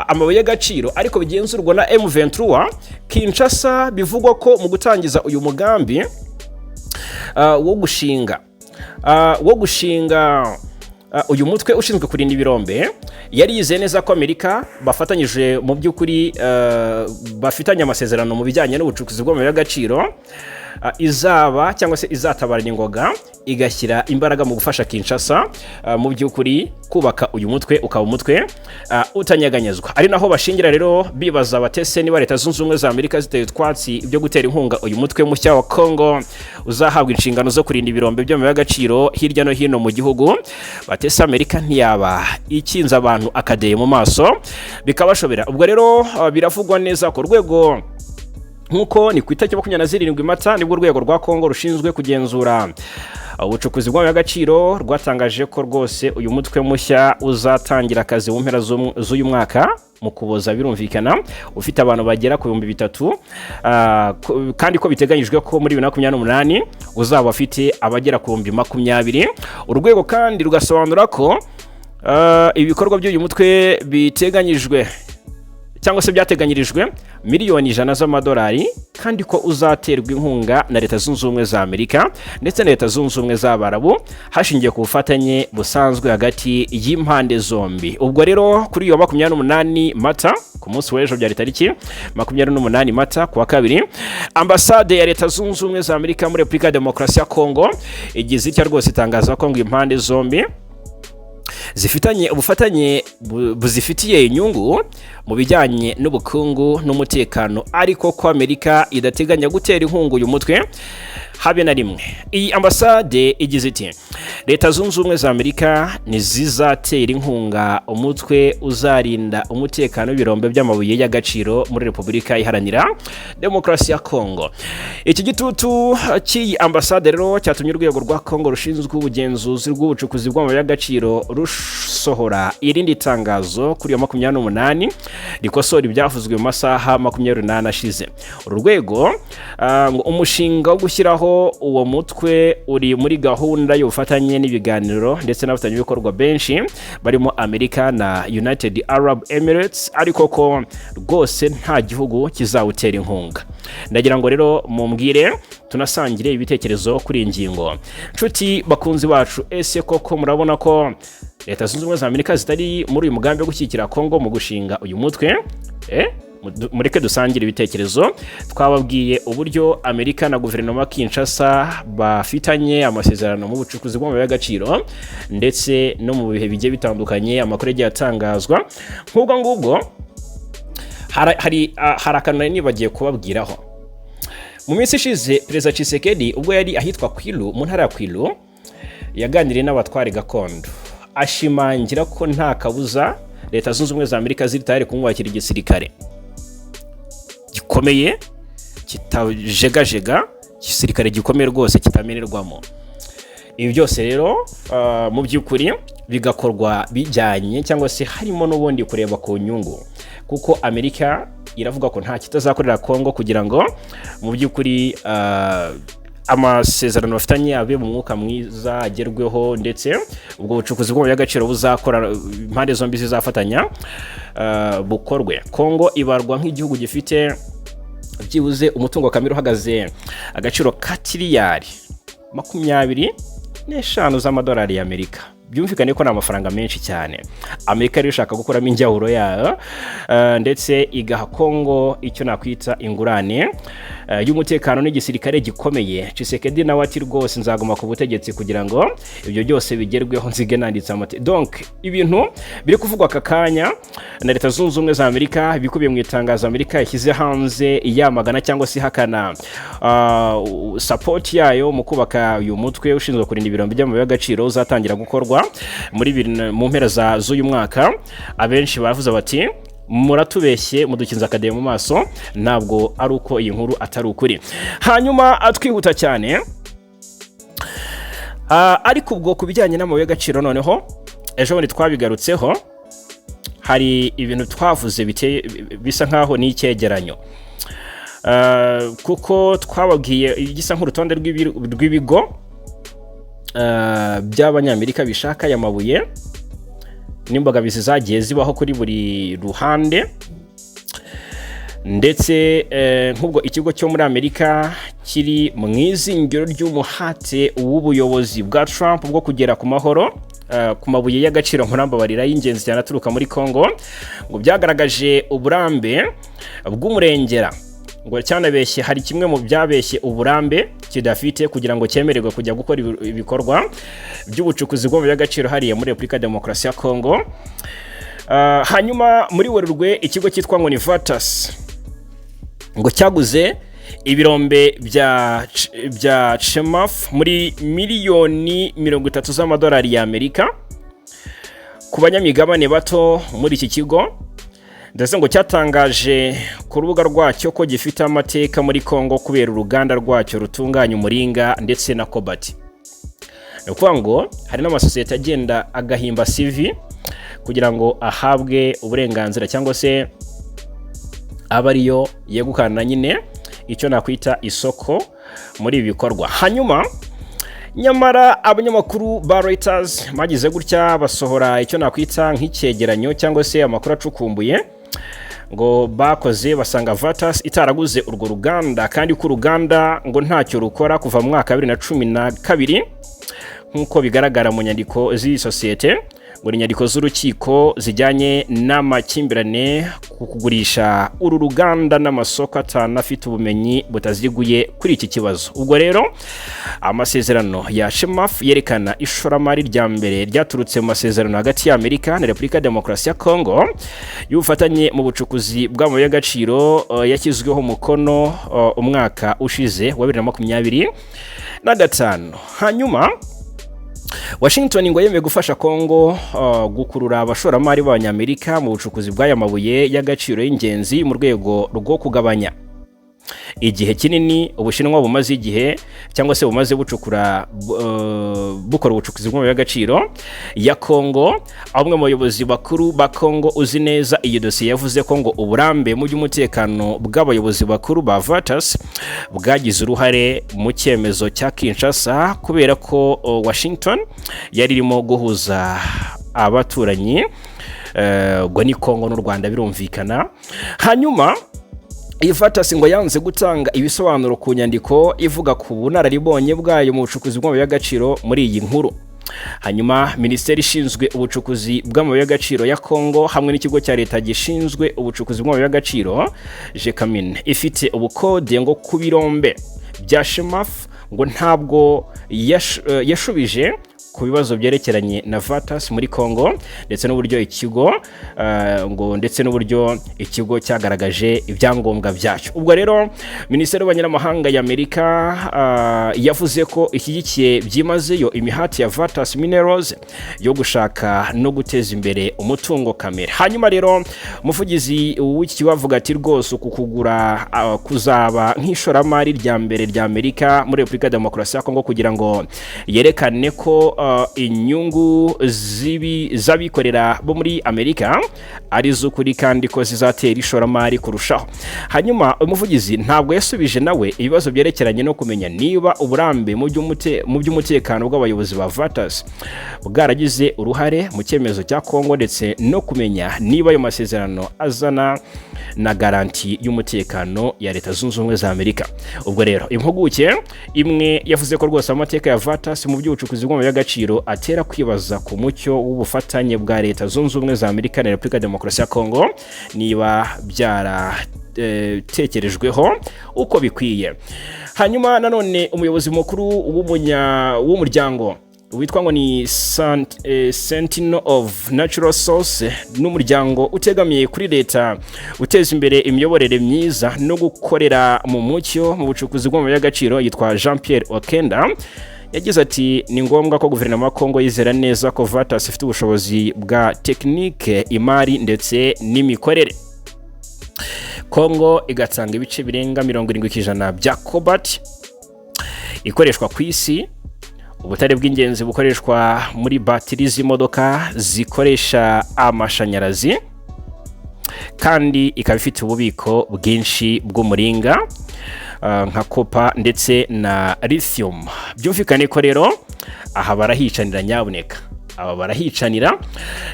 amabuye y'agaciro ariko bigenzurwa na M23 Kinshasa. Bivugwa ko mu gutangiza uyu mugambi wo gushinga uyu mutwe ushinzwe kurinda ibirombe, yari yizeye neza ko Amerika bafatanyije mu by'ukuri, bafitanye amasezerano mu bijyanye n'ubucukuzi bw'amabuye y'agaciro, izaba cyangwa se izatabaranya ingoga igashyira imbaraga mu gufasha Kinshasa mu by'ukuri kubaka uyu mutwe ukaba umutwe utanyeganyezwa. Ari naho bashingira rero bibaza batese niba Leta Zunze Ubumwe za Amerika ziteye utwatsi ibyo gutera inkunga uyu mutwe mushya wa Congo uzahabwa inshingano zo kurinda ibirombe by'amabuye y'agaciro hirya no hino mu gihugu, batese Amerika ntiyaba ikinze abantu akadeye mu maso bikabashobera. Ubwo rero biravugwa neza ku rwego nk'uko ni ku itariki 27 Mata nibwo urwego rwa Kongo rushinzwe kugenzura Ubucukuzi bw'amabuye y'agaciro rwatangaje ko rwose uyu mutwe mushya uzatangira akazi mu mpera z'uyu mwaka mu Kuboza, birumvikana ufite abantu bagera ku 3000, kandi ko biteganyijwe ko muri 2028 uzaba ufite abagera ku 20,000. Urwego kandi rugasobanura ko ibikorwa by'uyu mutwe biteganyijwe cyangwa se byateganyirijwe miliyoni 100 z'amadolari, kandi ko uzaterwa inkunga na Leta Zunze Ubumwe za Amerika ndetse na Leta Zunze Ubumwe z'Abarabu, hashingiwe ku bufatanye busanzwe hagati y'impande zombi. Ubwo rero kuri iyo 28 Mata, ku munsi w'ejo, byari tariki 28 Mata, ku wa kabiri, ambasade ya Leta Zunze Ubumwe za Amerika muri Repubulika ya Demokarasi ya Kongo igize itya rwose itangaza ko ngo impande zombi zifitanye ubufatanye buzifitiye inyungu mu bijyanye n'ubukungu n'umutekano, ariko ko Amerika idateganya gutera inkunga uyu mutwe habe na rimwe. Iyi ambasade igize iti: "Leta Zunze Ubumwe za Amerika ntizizatera inkunga umutwe uzarinda umutekano w'ibirombe by'amabuye y'agaciro muri Repubulika Iharanira Demokarasi ya Kongo." Iki gitutu cy'iyi ambasade rero cyatumye urwego rwa Kongo rushinzwe ubugenzuzi bw'ubucukuzi bw'amabuye y'agaciro rusohora irindi tangazo kuri iyo 28 rikosora ibyavuzwe mu masaha 24 ashize. Uru rwego, ngo umushinga wo gushyiraho uwo mutwe uri muri gahunda y'ubufatanye n'ibiganiro ndetse n'abafatanyabikorwa benshi barimo Amerika na United Arab Emirates, ariko ko rwose nta gihugu kizawutera inkunga. Ndagira ngo rero mumbwire, tunasangire ibitekerezo kuri iyi ngingo. Nshuti bakunzi bacu, ese koko murabona ko Leta Zunze Ubumwe za Amerika zitari muri uyu mugambi wo gushyigikira Kongo mu gushinga uyu mutwe? Mureke dusangire ibitekerezo. Twababwiye uburyo Amerika na guverinoma ya Kinshasa bafitanye amasezerano mu bucukuzi bw'amabuye y'agaciro, ndetse no mu bihe bigiye bitandukanye amakuru yagiye atangazwa nk'ubwo ngubwo. Hari akantu nari nibagiye kubabwiraho. Mu minsi ishize, Perezida Tshisekedi ubwo yari ahitwa Kwilu, mu ntara ya Kwilu, yaganiriye n'abatware gakondo, ashimangira ko nta kabuza Leta Zunze Ubumwe za Amerika ziri tayari kumwubakira igisirikare gikomeye kitajegajega, igisirikare gikomeye rwose kitamenerwamo. Ibi byose rero, mu by'ukuri bigakorwa bijyanye cyangwa se harimo n'ubundi kureba ku nyungu, kuko Amerika iravuga ko nta kitazakorera Kongo kugira ngo mu by'ukuri amasezerano bafitanye abe mu mwuka mwiza, agerweho, ndetse ubwo bucukuzi bw'amabuye y'agaciro buzakora impande zombi zizafatanya, bukorwe. Kongo ibarwa nk'igihugu gifite byibuze umutungo kamere uhagaze agaciro ka tiriyari 25 z'amadolari y'Amerika. Byumvikane ko ni amafaranga menshi cyane. Amerika rero ishaka gukuramo injyawuro yayo, ndetse igaha Kongo icyo nakwita ingurane y'umutekano n'igisirikare gikomeye. Tshisekedi nawe ati: "Rwose nzaguma ku butegetsi kugira ngo ibyo byose bigerweho, nzige nanditse amate." Donc ibintu biri kuvugwa aka kanya na Leta Zunze Ubumwe za Amerika bikubiye mu itangazo Amerika yashyize hanze yamagana cyangwa se ihakana support yayo mu kubaka uyu mutwe ushinzwe kurinda ibirombe by'amabuye y'agaciro uzatangira gukorwa muri mu mpera z'uyu mwaka. Abenshi bavuze bati: "Muratubeshye, mudukinze akadeye mu maso, ntabwo ari uko, iyi nkuru atari ukuri." Hanyuma twihuta cyane, ariko ubwo ku bijyanye n'amabuye y'agaciro noneho, ejo bundi twabigarutseho, hari ibintu twavuze biteye bisa nkaho ni icyegeranyo, kuko twababwiye igisa nk'urutonde rw'ibigo by'Abanyamerika bishaka aya mabuye n'imbogamizi zagiye zibaho kuri buri ruhande. Ndetse nk'ubwo ikigo cyo muri Amerika kiri mu izingiro ry'umuhate w'ubuyobozi bwa Trump bwo kugera ku mahoro ku mabuye y'agaciro, murambabarira, y'ingenzi cyane aturuka muri Congo, ngo byagaragaje uburambe bw'umurengera, ngo cyanabeshye, hari kimwe mu byabeshye uburambe kidafite kugira ngo cyemererwe kujya gukora ibikorwa by'ubucukuzi bw'amabuye y'agaciro hariya muri Repubulika ya Demokarasi ya Congo. Hanyuma muri Werurwe, ikigo cyitwa ngo ni Virtus ngo cyaguze ibirombe bya Chemaf muri miliyoni 30 z'amadolari y'Amerika ku banyamigabane bato muri iki kigo, ndetse ngo cyatangaje ku rubuga rwacyo ko gifite amateka muri Congo kubera uruganda rwacyo rutunganya umuringa ndetse na cobalt. Ni ukuvuga ngo hari n'amasosiyete agenda agahimba CV kugira ngo ahabwe uburenganzira cyangwa se abe ariyo yegukana nyine icyo nakwita isoko muri ibi bikorwa. Hanyuma nyamara abanyamakuru ba Reuters bagize gutya basohora icyo nakwita nk'icyegeranyo cyangwa se amakuru acukumbuye ngo bakoze, basanga Vertus itaraguze urwo ruganda, kandi ko uruganda ngo ntacyo rukora kuva mu mwaka wa 2012, nk'uko bigaragara mu nyandiko z'iyi sosiyete, ngo ni inyandiko z'urukiko zijyanye n'amakimbirane ku kugurisha uru ruganda n'amasoko atanu afite ubumenyi butaziguye kuri iki kibazo. Ubwo rero amasezerano ya Chemaf yerekana ishoramari rya mbere ryaturutse mu masezerano hagati y'Amerika na Repubulika ya Demokarasi ya Kongo y'ubufatanye mu bucukuzi bw'amabuye y'agaciro, yashyizweho umukono umwaka ushize wa 2025. Hanyuma Washington ngo yemeye gufasha Kongo gukurura abashoramari b'Abanyamerika mu bucukuzi bw'aya mabuye y'agaciro y'ingenzi mu rwego rwo kugabanya igihe kinini Ubushinwa bumaze igihe cyangwa se bumaze bucukura, bukora ubucukuzi bw'amabuye y'agaciro ya Kongo, aho umwe mu bayobozi bakuru ba Kongo uzi neza iyi dosiye yavuze ko ngo uburambe mu by'umutekano bw'abayobozi bakuru ba Vertus bwagize uruhare mu cyemezo cya Kinshasa, kubera ko Washington yari irimo guhuza abaturanyi, ubwo ni Kongo n'u Rwanda birumvikana. Hanyuma iyi Vertus ngo yanze gutanga ibisobanuro ku nyandiko ivuga ku bunararibonye bwayo mu bucukuzi bw'amabuye y'agaciro muri iyi nkuru. Hanyuma minisiteri ishinzwe ubucukuzi bw'amabuye y'agaciro ya Kongo hamwe n'ikigo cya leta gishinzwe ubucukuzi bw'amabuye y'agaciro Gécamines ifite ubukode ngo ku birombe bya Chemaf ngo ntabwo yashubije ku bibazo byerekeranye na Vertus muri Congo ndetse n'uburyo ikigo ngo ndetse n'uburyo ikigo cyagaragaje ibyangombwa byacyo. Ubwo rero minisiteri y'ububanyi n'amahanga ya Amerika yavuze ko ishyigikiye byimazeyo imihati ya Vertus Minerals yo gushaka no guteza imbere umutungo kamere. Hanyuma rero umuvugizi w'iki kigo avuga ati rwose uku kugura kuzaba nk'ishoramari rya mbere rya Amerika muri Repubulika ya Demokarasi ya Kongo, kugira ngo yerekane ko inyungu z'abikorera bo muri Amerika ari iz'ukuri kandi ko zizatera ishoramari kurushaho. Hanyuma umuvugizi ntabwo yasubije nawe ibibazo byerekeranye no kumenya niba uburambe mu by'umutekano bw'abayobozi ba Vertus bwaragize uruhare mu cyemezo cya Kongo, ndetse no kumenya niba ayo masezerano azana na garanti y'umutekano ya Leta Zunze Ubumwe za Amerika. Ubwo rero impuguke imwe yavuze ko rwose amateka ya Vertus mu by'ubucukuzi bw'amabuye y'agaciro atera kwibaza ku mucyo w'ubufatanye bwa Leta Zunze Ubumwe za Amerika na Repubulika ya Demokarasi ya Kongo niba byaratekerejweho uko bikwiye. Hanyuma nanone umuyobozi mukuru w'umuryango witwa ngo ni Sentinel of Natural Source, n'umuryango utegamiye kuri leta uteza imbere imiyoborere myiza no gukorera mu mucyo mu bucukuzi bw'amabuye y'agaciro, yitwa Jean Pierre Okenda, yagize ati ni ngombwa ko guverinoma ya Kongo yizera neza ko Vertus ifite ubushobozi bwa tekinike, imari ndetse n'imikorere. Kongo igatanga ibice birenga 70% bya cobalt ikoreshwa ku isi, ubutare bw'ingenzi bukoreshwa muri batiri z'imodoka zikoresha amashanyarazi, kandi ikaba ifite ububiko bwinshi bw'umuringa, nka copper ndetse na lithium. Byumvikane ko rero aha barahicanira, nyabuneka aba barahicanira.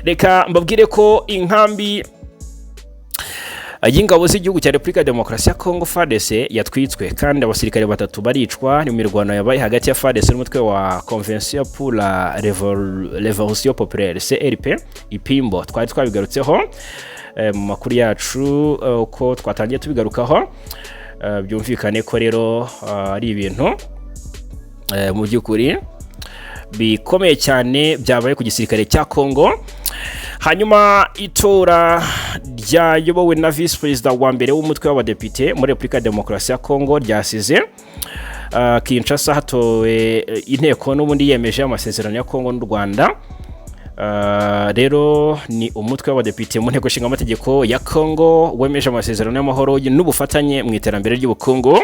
Reka mbabwire ko inkambi y'ingabo z'igihugu cya Repubulika ya Demokarasi ya Kongo FARDC yatwitswe kandi abasirikare batatu baricwa. Ni mu mirwano yabaye hagati ya FARDC n'umutwe wa Convention pour la Révolution Populaire CRP Ipimbo. Twari twabigarutseho mu makuru yacu, uko twatangiye tubigarukaho. Byumvikane ko rero ari ibintu mu by'ukuri bikomeye cyane byabaye ku gisirikare cya Kongo. Hanyuma itora ryayobowe na visi perezida wa mbere w'umutwe w'abadepite muri Repubulika ya Demokarasi ya Kongo ryasize Kinshasa hatowe inteko n'ubundi yemeje amasezerano ya Kongo n'u Rwanda. Rero ni umutwe w'abadepite mu nteko ishinga amategeko ya Congo wemeje amasezerano y'amahoro n'ubufatanye mu iterambere ry'ubukungu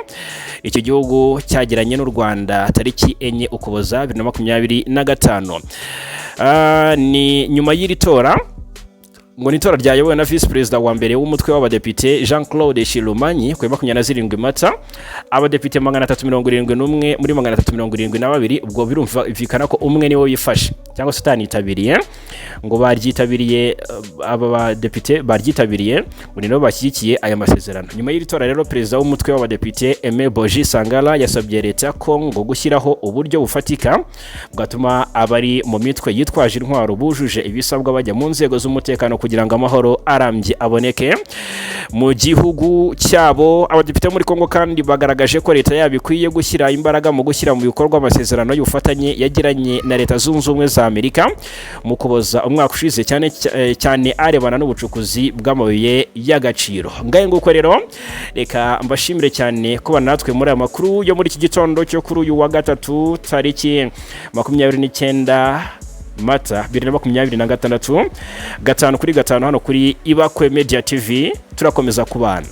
icyo gihugu cyagiranye n'u Rwanda tariki 4 Ukuboza 2025. Ni nyuma y'iri tora, ngo ni itora ryayobowe na visi perezida wa mbere w'umutwe w'abadepite Jean Claude Shilumanyi ku ya 27 Mata. Abadepite 371 muri 372, ubwo birumvikana ko umwe niwe wifashe cyangwa se utanitabiriye, ngo baryitabiriye. Aba badepite baryitabiriye ngo ni nabo bashyigikiye aya masezerano. Nyuma y'iri tora rero, perezida w'umutwe w'abadepite Aime Boji Sangala yasabye leta ya Congo gushyiraho uburyo bufatika bwatuma abari mu mitwe yitwaje intwaro bujuje ibisabwa bajya mu nzego z'umutekano kugira ngo amahoro arambye aboneke mu gihugu cyabo. Abadepite bo muri Congo kandi bagaragaje ko leta yabo ikwiye gushyira imbaraga mu gushyira mu bikorwa amasezerano y'ubufatanye yagiranye na Leta Zunze Ubumwe za Amerika mu Kuboza umwaka ushize, cyane cyane arebana n'ubucukuzi bw'amabuye y'agaciro. Ngahe nguko rero, reka mbashimire cyane kuba natwe muri aya makuru yo muri iki gitondo cyo kuri uyu wa gatatu, tariki 29 Mata 2026. Gatanu kuri gatanu hano kuri Ibakwe Media TV, turakomeza kubana.